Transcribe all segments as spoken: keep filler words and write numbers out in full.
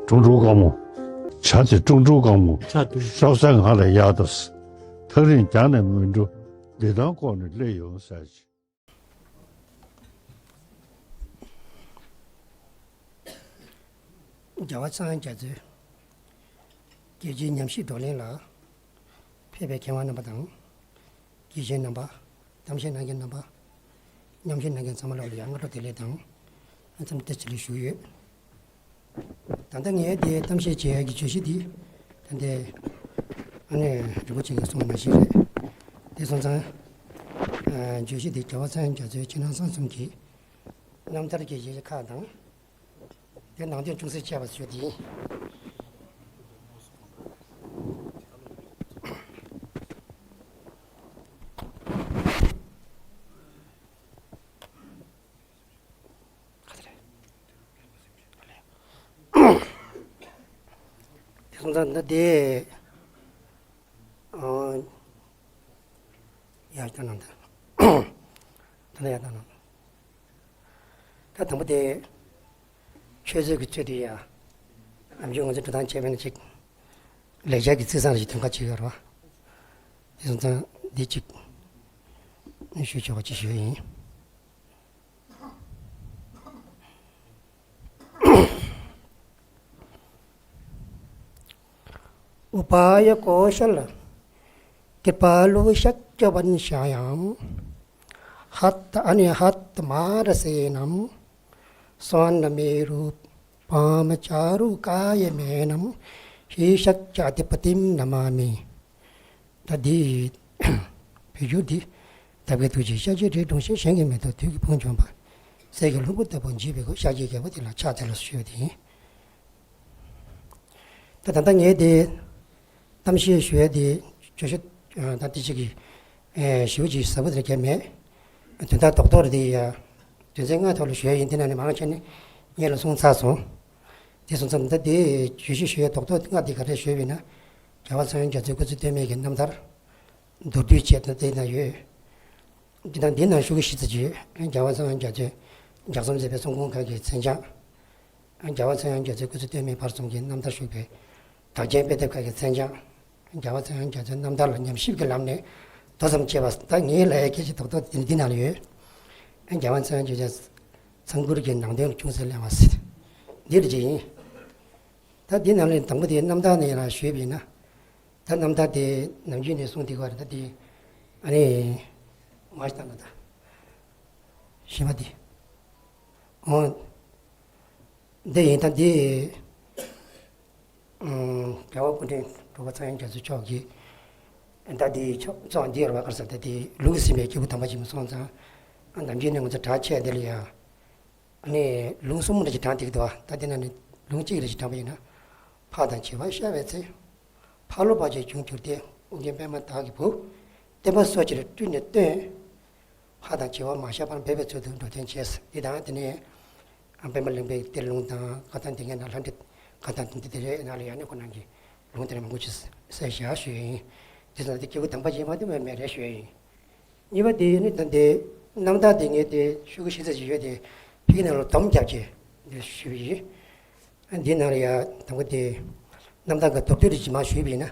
ཀྲུང་ཀྲུང་དཀར་མོ། བྱ་དེ་ཀྲུང་ཀྲུང་དཀར་མོ། ཆ་དུ། ཤོག་ས་ང་ལ་གཡར་དང་། ཐག་རིང་རྒྱང་ནས་མི་འགྲོ། བདེ་ཐང་ལྐོག་ནས་སླེབས་ཡོང་ཟེར། རྒྱལ་བ་ཚངས་དབྱངས་རྒྱ་མཚོའི་རྒྱལ་སྤྱིའི་ཉམས་ཞིབ་བགྲོ་གླེང་ལ་ཕེབས་པའི་མཁས་དབང་རྣམ་པ་དང་། དགེ་བཤེས་རྣམ་པ། གཏམ་བཤད་གནང་མཁན་རྣམ་པ། མཉམ་ཞུགས་གནང་མཁན་ཚང་མ་ལོག་ལ་ཡང་སྔ་དྲོ་བདེ་ལེགས་དང་། འཚམས་འདྲི་བཀྲ་ཤིས་བདེ་ལེགས་ཞུ་གི་ཡོད། ད་ལྟ་ངས་དེ་གཏམ་བཤད་བྱེད་ཡག་གི་བརྗོད་གཞི་འདི། ད་ལྟའི་ཨ་ནེ་རིན་པོ་ཆེ་གིས་གསུངས་པ་ནང་བཞིན་རེད། དེ་སོང་ཙང་། ཨ། བརྗོད་གཞི་འདི་རྒྱལ་བ་ཚངས་དབྱངས་རྒྱ་མཚོའི་ཕྱི་ནང་གསང་གསུམ་གྱི་རྣམ་ཐར་གྱི་གཞི་ཁག་དང་། དེ་ནང་དོན་ཅུང་ཟད་བཅས་པ་ཞུ་དེ་ཡིན། དེ་སོང་ཙང་འདི་དེ། ཨ། ཡར་བཏང་གནང་དང་། ད་ནི་ཡར་བཏང་གནང་། ད་དང་པོ་དེ། ཆོས་ཚུལ་གྱི་ཚུལ་དེ་ཡ། ནམ་རྒྱུན་ང་ཚོ་འགྲོ་སྟངས་བྱས་པ་ཡིན་ན་ཅིག་ལེགས་སྦྱར་གྱི་རྩིས་བཟང་རེ་ཞིག་དོན་ཁ་ཅིག་ཡོད་རེད་བ། དེ་སོང་ཙང་འདི་ཅིག་ཞུ་ཆོག་པ་ཅིག་ཞུ་ཡིན། उपाय कौशल कृपालु शक्तिवंशायां हत अनि हत मारसेनं स्वर्ण मेरु पाम चारु कायमेनं हीशक्ति अधिपतिं नमामि। ད་འདི་བོད་བསྒྱུར་འདི། འདབ་བརྒྱད་ཐུགས་རྗེས་ཤཱཀྱའི་རིགས་འཁྲུངས་ཤིང་། གཞན་གྱིས་མི་ཐུབ་དུས་ཀྱི་ཕུང་བྱོན་པ། གསེར་གྱི་ལྷུན་པོ་ལྟ་བུར་འཇིགས་པའི་སྐུ། ཤཱཀྱའི་རྒྱལ་པོ་དེ་ལ་ཕྱག་འཚལ་ལོ་ཞུ་བ་དེ་ཡིན། ད་ད་ལྟ་ངས་དེ་གཏམ་བཤད་ཞུ་ཡ་དེ་བརྗོད་གཞི་ད་དེ་ཅིག་གི་ཞེ་པོ་ཅིག་ཟབ་པོ་དེ་རྒྱབ་མེད། དོན་དག་རྡོག་རྡོག་རེ་དེ་ཡ་དོན་ཚན་ལྔ་ཐོག་ལ་ཞུ་ཡ་ཡིན། དེ་ནང་ནས་མང་ཆེ་ནི་ངས་ལ་གསུངས་ཚར་སོང་། དེ་སོང་ཙང་ད་དེ་བརྗོད་གཞི་ཞུ་ཡ་རྡོག་རྡོག་ལྔ་དེ་ག་རེ་ཞུས་པ་ཡིན་ན། རྒྱལ་བ་ཚངས་དབྱངས་རྒྱ་མཚོའི་སྐུ་ཚེ་སྟོད་སྨད་ཀྱི་རྣམ་ཐར། མདོར་བསྡུས་བྱས་ན་དེ་ན་ཡོད། འདི་དང་འདི་ན་ཤོག་གུ་བཞི་ཙམ་ཅིག་ཡོད། རྒྱལ་བ་ཚངས་དབྱངས་རྒྱ་མཚོས་ལྗགས་རྩོམ་མཛད་པའི་གསུང་འབུམ་ཁག་གི་མཚན་བྱང་། རྒྱལ་བ་ཚངས་དབྱངས་རྒྱ་མཚོའི་སྐུ་ཚེ་སྟོད་སྨད་བར་གསུམ་གྱི་རྣམ་ཐར་བཞུགས་པའི་གྲགས་ཅན་དཔེ་དེབ་ཁག་གི་མཚན་བྱང་། རྒྱལ་བ་ཚངས་དབྱངས་རྒྱ་མཚོའི་རྣམ་ཐར་ལ་ཉམས་ཞིབ་ཀྱི་ལམ་ནས་མདོ་ཙམ་དཔྱད་པ། ད་ངས་ལབ་ཡ་སྐད་ཆ་རྡོག་རྡོག་འདི་འདི་ནང་ལ་ཡོད། རྒྱལ་བ་ཚངས་དབྱངས་རྒྱ་མཚོའི་ཚང་ཁུལ་གྱི་ནང་དོན་ཅུང་ཟད་གླེང་བ་ཟེར། འདི་རེ་ཅིག་ཡིན། ད་འདི་ནང་ལས་དང་པོ་དེ་རྣམ་ཐར་ནས་ཡང་ཞུས་པ་ཡིན་ན། ད་རྣམ་ཐར་དེ་ནམ་རྒྱུན་ནས་གསུང་དེ་ག་རེ་ད་དེ། ཨ་ནི། མ་ཤི་ད་ན་ད། ཤི་མ་དེ། འོ། འདི་ཡིན་ད་འདི། ཨུམ། རྒྱལ་བ་སྐུ་ཕྲེང་དྲུག་པ་ཚངས་དབྱངས་རྒྱ་མཚོ་མཆོག་གིས། ད་འདི་ཕྱོགས་གཙོ་འདི་ཡོད་རེད་བ། ག་རེ་ཟེར། ད་འདི་ལུང་གིས་ཟིན་པའི་སྐྱེས་བུ་དམ་པ་ཞིག་མ་སོང་ཙང་། ཨ། ནམ་རྒྱུན་ནས་ང་ཚོ་གྲགས་ཆེ་འདི་ལ་ཡ། ཨ་ནི་ལུང་གསུམ་རེ་ཞིག་དྲངས་བསྡད་ཀྱི་འདུག་བ། ད་དེ་ནང་ནས་ལུང་གཅིག་རེ་ཞིག་དྲངས་པ་ཡིན་ན། འཕགས་དང་བྱེ་བ་ཤར་བའི་ཚེ། འཕགས་ལོ་འབར་བའི་འབྱུང་གྱུར་ཏེ། ཨོ་རྒྱན་པདྨ་བདག་གི་བུ། བསྟན་པ་སོགས་ཕྱིར་སྤྲུལ་ནས་སྟོན། འཕགས་དང་བྱེ་བ་མ་ཤར་བར། འབད་པའི་ཚུལ་དུ་འགྲོ་དོན་བྱས། འདི་དང་དེ་ནས་ཨ། པདྨ་གླིང་པའི་གཏེར་ལུང་དང་། བཀའ་ཐང་སྡེ་དགེ་ན་ལྷ་འབྲི་བཀའ་ཐང་དེ་འདི་དེ་རེད། ནང་ལ་ཡང་ནས་ཁོ་རང་གི་ལུང་དེ་འདྲ་མང་པོ་ཅིག་གསལ་བཞག་ཞུ་ཡ་ཡིན། དེ་ཙམ་དེ་སྐྱེས་བུ་དམ་པ་ཡིན་མ་དེ་མེད་མེད་རེད་ཞུ་ཡ་ཡིན། གཉིས་པ་དེ་ནི་ད་ལྟའི་རྣམ་ཐར་དེ་ངས་དེ་ཤོག་གུ་བཞི་ཙམ་ཞིག་ཡོད་དེ། དེའི་ནང་ལ་སྡོམ་རྒྱབ་བྱས་འདི་ཞུས་པ་ཡིན། འདི་ནང་ལ་ཡ་དང་པོ་དེ་རྣམ་ཐར་གྱི་མདོར་བསྡུས་རེ་ཅིག་མར་ཞུས་པ་ཡིན་ན།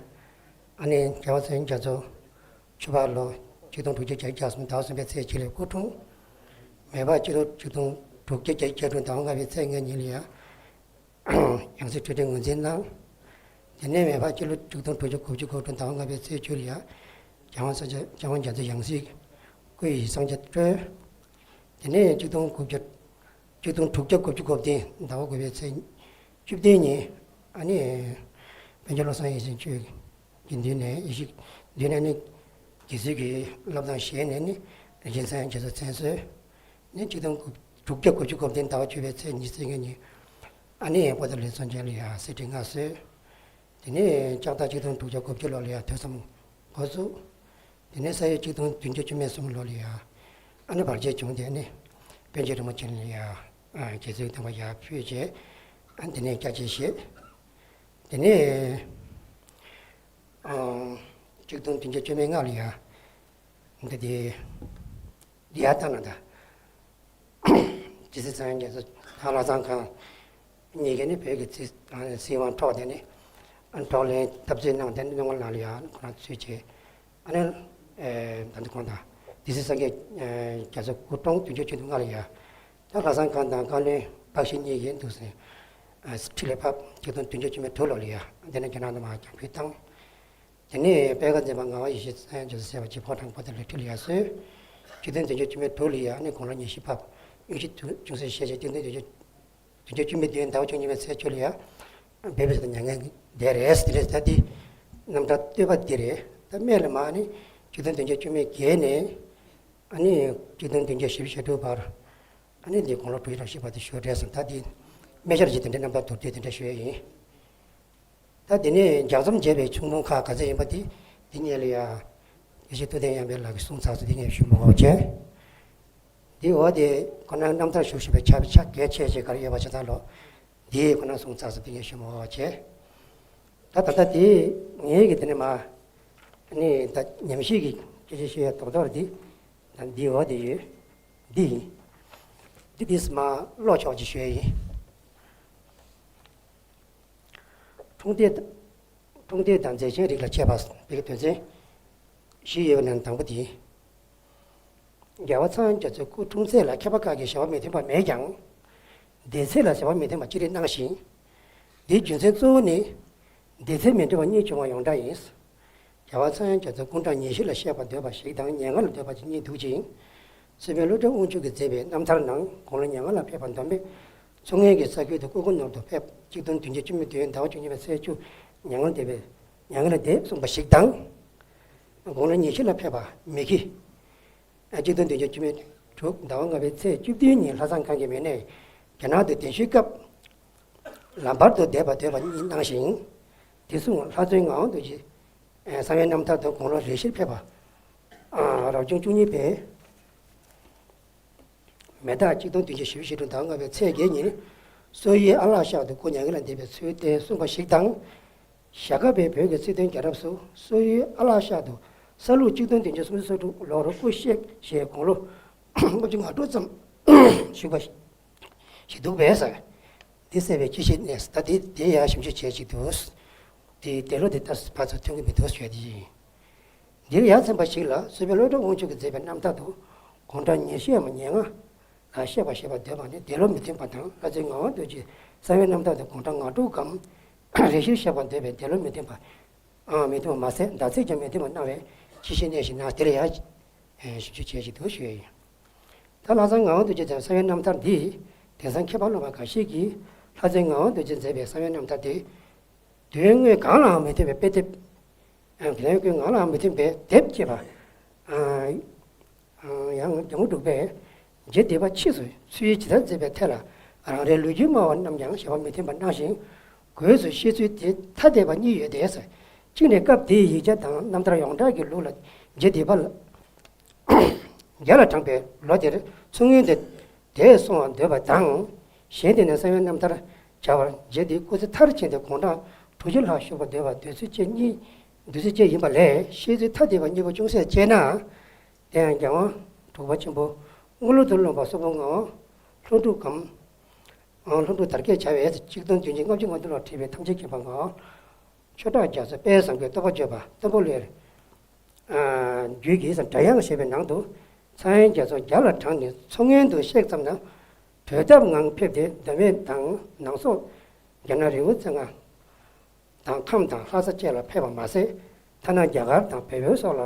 ཨ་ནི་རྒྱལ་བ་ཚངས་དབྱངས་རྒྱ་མཚོ་ཆུ་ཕག་ལོ་ཆིག་སྟོང་དྲུག་བརྒྱ་བརྒྱད་ཅུ་གྱ་གསུམ་ཟླ་བ་གསུམ་པའི་ཚེས་གཅིག་ལ་སྐུ་འཁྲུངས། མེ་ཕག་སྤྱི་ལོ་ཆིག་སྟོང་དྲུག་བརྒྱ་བརྒྱད་ཅུ་གྱ་དྲུག་ཟླ་བ་ལྔ་པའི་ཚེས་ལྔ་ཉིན་ལ་ཡ། ཡང་སྲིད་འཕྲོད་བསྟེན་ངོས་འཛིན་གནང་། དེ་ནས་མེ་ཕག་སྤྱི་ལོ་ཆིག་སྟོང་དྲུག་བརྒྱ་དགུ་བཅུ་གོ་དྲུག་ཟླ་བ་ལྔ་པའི་ཚེས་བཅུ་ལ་ཡ། རྒྱལ་དབང་ས་སྐྱ་རྒྱལ་དབང་རྒྱ་མཚོ་ཡང་སྲིད་སྐུ་ཡི་སངས་རྒྱས་བསྐྲུན། དེ་ནས་ཆིག་སྟོང་དགུ་བརྒྱ། ཆིག་སྟོང་དྲུག་བརྒྱ་དགུ་བཅུ་གོ་བདུན་ཟླ་བ་དགུ་པའི་ཚེས་བཅུ་བདུན་ཉིན། ཨ་ནི་པཎ་ཆེན་བློ་བཟང་ཡེ་ཤེས་མཆོག་གི་མདུན་ནས། ཡེ་ཤེས་མདུན་ནས་ནི་དགེ་ཚུལ་གྱི་བསླབ་སྟངས་བཞེས་ནས་ནི་རིན་ཆེན་ཚངས་དབྱངས་རྒྱ་མཚོ་མཚན་གསོལ། ནི་ཆིག་སྟོང་དྲུག་བརྒྱ་དགུ་བཅུ་གོ་བདུན་ཟླ་བ་བཅུ་པའི་ཚེས་ཉི་ཤུ་རྩ་ལྔ་ཉིན། ཨ་ནི་པོ་ཏཱ་ལའི་གཙུག་རྒྱན་ལ་ཡ་གསེར་ཁྲི་མངའ་གསོལ། དེ་ནས་ལྕགས་རྟ་ཆིག་སྟོང་དྲུག་བརྒྱ་དགུ་བཅུ་ལོ་ལ་ཡ་ཐོས་བསམ་འགོ་བཙུགས། དེ་ནས་ས་ཡོས་ཆིག་སྟོང་བདུན་བརྒྱ་བཅུ་མེད་གསུམ་ལོ་ལ་ཡ། ཨ་ནི་བར་ཆད་བྱུང་སྟེ་ནི་པཎ་ཆེན་རིན་པོ་ཆེ་ལ་ཡ། ཨ། དགེ་ཚུལ་བསྟན་པ་ཡར་ཕུལ་བྱས། ཨ། དེ་ནས་སྐྱབས་རྗེ་བཞེས། དེ་ནས། ཨ། ཆིག་སྟོང་བདུན་བརྒྱ་བཅུ་མེད་ལྔ་ལ་ཡ། འདི་དེ་འདི་ཡར་བཏང་ན་ད། རྗེ་བཙུན་ཚངས་དབྱངས་རྒྱ་མཚོ་ལྷ་བླ་བྲང་ཁང་ གཉིས་ཀས་ནི་བོད་ཀྱི་སྲིད་སྲིད་དབང་འཕྲོག་དེ་ནི་འགྲོ་ལན་འཐབ་རྩོད་གནང་དེ་ནི་མི་མང་ནང་ལ་ཡང་ཁོ་རང་ཚུད་བྱས། ཨ་ནི་ད་ལྟ་ཁོང་དང་སྡེ་སྲིད་སངས་རྒྱས་རྒྱ་མཚོ་སྐུ་གྲོངས་བདུན་ཅུ་བཅུ་བདུན་ལྔ་ལ་ཡང་། ད་ལྷ་བཟང་སྒང་དང་བཀའ་བློན་འབའ་ཞིག་གཉིས་ཀྱིས་འདུག་སེ་ཁྲི་ལས་ཕབ་ཆིག་སྟོང་བདུན་ཅུ་བཅུ་མེད་དྲུག་ལོ་ལ་ཡང་དེ་ནི་རྒྱ་ནག་ནང་མར་རྒྱང་འཕུར་བཏང་། དེ་ནས་དཔལ་ཁ་འཛིན་པ་ངག་དབང་ཡེ་ཤེས་སངས་རྒྱས་རྒྱ་མཚོ་ཟེར་བ་གཅིག་ཕོ་བྲང་པོ་ཏ་ལའི་ཁྲི་ལ་ཡར་སོན། ཆིག་སྟོང་བདུན་ཅུ་བཅུ་མེད་དྲུག་ལ་ཡར་ནི་དགུང་ལོ་ཉི་ཤུ་ཕབ། དབྱིན་ཇི་ཅུང་ཟད་ཤེས་བྱས་ཆིག་སྟོང་བདུན་ཅུ་བདུན་ཅུ་བཅུ་མེད་བདུན་ཟླ་བ་བཅུ་གཉིས་པའི་ཚེས་བཅུ་ལ་ཡར་བོད་པའི་ས་མྱ་ངན་འདས་རེད་ཟེར་རེད། ད་འདི་རྣམ་ཐར་བསྟོད་པ་འདི་རེད། ད་སྨད་ལ་མར་ནི་ཆིག་སྟོང་བདུན་ཅུ་བཅུ་མེད་བརྒྱད་ནས་ཨ་ནི་ཆིག་སྟོང་བདུན་ཅུ་བཞི་བཅུ་ཞེ་དྲུག་བར་ཨ་ནི་འདི་དགུང་ལོ་དྲུག་ཅུ་རེ་བཞི་བར་དུ་བཞུགས་རེད་ཟེར། ད་འདི་སྨད་ཆར་གྱི་དེ་འདྲའི་རྣམ་ཐར་མདོར་བསྡུས་དེ་འདྲ་ཞུ་ཡས་ཡིན། ད་དེ་ནས་ལྗགས་རྩོམ་བྱས་པའི་ཆུང་འབུམ་ཁག་ག་ཚོད་ཡིན་པ་འདི་འདི་སྔོན་ལ་ཡ་དགེ་བཤེས་ཐུབ་བསྟན་དབྱངས་པའི་ལགས་ཀྱིས་གསུངས་ཚར་སོང་། འདི་ངས་ཞུ་མི་དགོས་བྱས། འདི་འོག་དེ་ཁོ་ན་རྣམ་ཐར་ཞུ་བཞིན་པའི་ཆ་ཆ་གལ་ཆེ་ཆེ་ག་རེ་ཡོད་པ་ཆ་ཚང་ལོ། འདི་ཁོ་ན་གསུངས་ཚར་སོང་། འདི་ངས་ཞུ་མི་དགོས་བྱས། ད་ད་ལྟ་དེ་ངས་ཀྱི་དེ་ནས་མ་ནི་ད་ཉམས་ཞིབ་ཀྱི་སྐད་ཆ་ཤོད་ཡ་རྡོག་རྡོག་འདི་ད་འདི་འོག་དེ་ཡོད། འདི་ཡིན། འདི་འདི་མ་ཀློག་ཆོག་ཅིག་ཞུ་ཡ་ཡིན། འཁྲུངས་འདས་འཁྲུངས་འདས་དང་མཛད་ཆེན་རིགས་ལ་དཔྱད་པ་བའི་དོན་ཚན་བཞི་ཡོད་པའི་ནང་དང་པོ་དེ། རྒྱལ་བ་ཚངས་དབྱངས་རྒྱ་མཚོའི་སྐུ་འཁྲུངས་ཚེས་ལ་མཁས་པ་ཁག་གིས་ཞེ་པོ་མི་མཐུན་པ་མེད་ཀྱང་། འདས་ཚེས་ལ་ཞེ་པོ་མི་མཐུན་པ་ཅི་རིགས་སྣང་ཞིང་། འདིའི་རྒྱུ་མཚན་གཙོ་བོ་ནི། འདས་ཚེས་མི་འདྲ་བ་གཉིས་བྱུང་བ་ཡོངས་གྲགས་ཡིན། རྒྱལ་བ་ཚངས་དབྱངས་རྒྱ་མཚོ་སྐུ་ཕྲེང་ཉི་ཤུ་ལ་གཤེགས་པར་འདོད་པ་ཞིག་དང་མྱ་ངན་ལ་འདོད་པ་ཞིག་གཉིས་འདུག་ཅིང་། སྲོལ་དཔོན་བློ་གྲོས་དབང་ཕྱུག་གིས་མཛད་པའི་རྣམ་ཐར་ནང་དགུང་ལོ་མྱ་ངན་ལ་ཕེབས་པ་མདོ་སྨད་མཚོ་སྔོན་གྱི་ས་ཁུལ་དུ་སྐུ་སྒོ་ནོར་དུ་ཕེབས། ཆིག་སྟོང་བདུན་ཅུ་བཅུ་མེད་བདུན་ཟླ་བ་བཅུ་གཉིས་པའི་ཚེས་བཅུ་མྱ་ངན་འདས་པའི་མྱ་ངན་ལ་འདས་གསུངས་པ་ཞིག་དང་། དགུང་ལོ་ཉི་ཤུ་ལ་ཕེབས་པ་མི་ཁི། ཆིག་སྟོང་བདུན་ཅུ་བཅུ་མེད་དྲུག་ཟླ་བ་ལྔ་པའི་ཚེས་བཅུ་བདུན་ཉིན་ལྷ་བཟང་སྒང་གི་མི་སྣས་རྒྱ་ནག་ཏུ་གདན་ཞུའི་སྐབས། ལམ་བར་དུ་བསྡད་པར་འདོད་པ་གཉིས་སྣང་ཞིང་། དེ་མཚུངས་ལྷ་བཙུན་ངག་དབང་རྡོ་རྗེ་གསང་བའི་རྣམ་ཐར་དུ་དགུང་ལོ་རེ་བཞིར་ཕེབས་པ། རབ་བྱུང་བཅུ་གཉིས་པའི་མེ་སྟག་ཆིག་སྟོང་བདུན་ཅུ་ཞེ་དྲུག་ཟླ་ལྔ་པའི་ཚེས་བརྒྱད་ཉིན་སོག་ཡུལ་ཨ་ལག་ཤག་ཏུ་སྐུ་མྱ་ངན་ལས་འདས་པའི་ཚུལ་བསྟན་གསུངས་པ་ཞིག་དང་། ཞྭ་སྒབ་པའི་བོད་ཀྱི་སྲིད་དོན་རྒྱལ་རབས་སུ་སོག་ཡུལ་ཨ་ལག་ཤག་ཏུ་ས་ལུག་ཆིག་སྟོང་བདུན་ཅུ་སུམ་ཅུ་སོ་དྲུག་ལོར་སྐུ་གཤེགས་ཞེས་དགུང་ལོ་ལྔ་བཅུ་ང་དྲུག་ཙམ་བཞུགས་པ་ཞིག་འདུག་པས་ཟེར། འདི་གསལ་བའི་སྐྱེས་ཞིག་གནས་ད་འདི་དེ་ཡང་ཞིབ་འཇུག་བྱས་ཅིག་འདུག་དེ་འདས་ལོ་དེ་ལྟར་ཕར་ཚུར་མཐུན་གྱི་མི་འདུག་ཞུས་ཏེ། འདིར་ཡ་མཚན་པ་ཞིག་ལ་སྲོལ་དཔོན་བློ་གྲོས་དབང་ཕྱུག་གིས་མཛད་པའི་རྣམ་ཐར་དུ་དགུང་གྲངས་ཉི་ཤུའམ་ཉེར་ལྔ་ལ་གཤེགས་པར་བཞེད་པར་འདོད་པ་ནི་འདས་ལོ་མི་མཐུན་པ་དང་། ལྷ་བཙུན་ངག་དབང་རྡོ་རྗེ་གསང་བའི་རྣམ་ཐར་དུ་དགུང་གྲངས་ང་དྲུག་གམ་རེ་བཞིར་གཤེགས་པར་འདོད་པས་འདས་ལོ་མི་མཐུན་པ། ཨང་མི་མཐུན་པ་མ་ཟད་ཟླ་ཚེས་ཀྱང་མི་མཐུན་པར་སྣང་བས་སྐྱེས་ཞིག་གནས་ཤིང་ན་དེར་ཡང་ཞིབ་འཇུག་བྱས་ཤིག་འདུག་ཞུ་ཡ་ཡིན། ད་ལྷ་བཟང་ངག་དབང་རྡོ་རྗེ་དང་གསང་བའི་རྣམ་ཐར་འདི་དེང་སང་མཁས་པ་སློབ་མ་འགའ་ཞིག་གིས་ལྷ་བཙུན་ངག་དབང་རྡོ་རྗེས་མཛད་པའི་གསང་བའི་རྣམ་ཐར་དེ། དུས་ཡུན་སྔོན་གང་ལའང་མི་མཐུན་པའི་དཔེ་དེབ། ཡང་དེ་ལས་ཀུན་ང་ལའང་མི་མཐུན་པའི་དེབ་ཅེས་པ། ཡང་ལྗང་གུ་དྲུག་པས། རྗེ་འདི་པ་ཕྱིས་སུ་ཚུལ་ཇི་ལྟར་མཛད་པའི་ཐད་ལ་རང་རེའི་ལོ་རྒྱུས་སྨྲ་བ་རྣམས་ཀྱང་ཞེ་པོ་མི་མཐུན་པར་སྣང་ཞིང་། སྒོས་སུ་བཤད་ཚུལ་དེ་ཐ་དད་པ་གཉིས་ཡོད་དེ། གཅིག་ནི་སྐབས་དེའི་ཡིག་ཆ་དང་རྣམ་ཐར་ཡོངས་གྲགས་ཀྱི་ལུགས་ལ་རྗེ་འདི་པ་ལ། རྒྱ་ལ་དྲངས་པའི་ལོ་དེར་མཚོ་སྔོན་དུ་དེར་སོང་བར་འདོད་པ་དང་། གཞན་དེ་ནི་གསང་བའི་རྣམ་ཐར་བྱ་བར་རྗེ་འདི་སྐུ་ཚེ་མཐར་ཕྱིན་ཏེ་དགུང་གྲངས་དྲུག་ཅུ་ལྷག་བཞུགས་པར་འདོད་པ་འདོད་ཚུལ་བཅས་གཉིས་འདོད་ཚུལ་བཅས་ཡིན་པ་ལས་བཤད་ཚུལ་ཐ་དད་པ་གཉིས་པོ་ཅུང་ཟད་དཔྱད་ན། དེ་ཡང་རྒྱལ་དབང་འབྲུག་པ་ཆེན་པོ་དངུལ་ལོ་དུར་ལོངས་པ་སོག་པོ་ངག་དབང་ལྷུན་གྲུབ་གམ། ལྷུན་གྲུབ་དར་རྒྱས་བྱ་བའི་ཆིག་སྟོང་བདུན་བརྒྱ་ལྔ་བཅུ་ང་བདུན་ལོར་བྲིས་པའི་ཐམས་ཅད་མཁྱེན་པ་ངག་དབང་ཆོས་གྲགས་རྒྱ་མཚོ་དཔལ་བཟང་པོའི་བསྟོད་པ་བརྗོད་པ་བསྟན་པོ་ལས། རྒྱུད་ཀྱི་སྒྲ་དབྱངས་ཞེས་པའི་ནང་དུ། གསང་བའི་རྒྱ་མཚོ་རྒྱ་ལ་དྲངས་ནས་མཚོ་སྔོན་དུ་གཤེགས་ཙམ་ན། བྲོས་ཐབས་ངང་ཕེབས་ཏེ་མདོ་སྨད་དང་ནང་སོག་རྒྱ་ནག་རི་བོ་རྩེ་ལྔ་དང་ཁམས་དང་ལྷ་ས་བཅས་ལ་ཕེབས་པ་མ་ཟད། ཐ་ན་རྒྱ་གར་དང་བལ་པོའི་སོགས་ལ་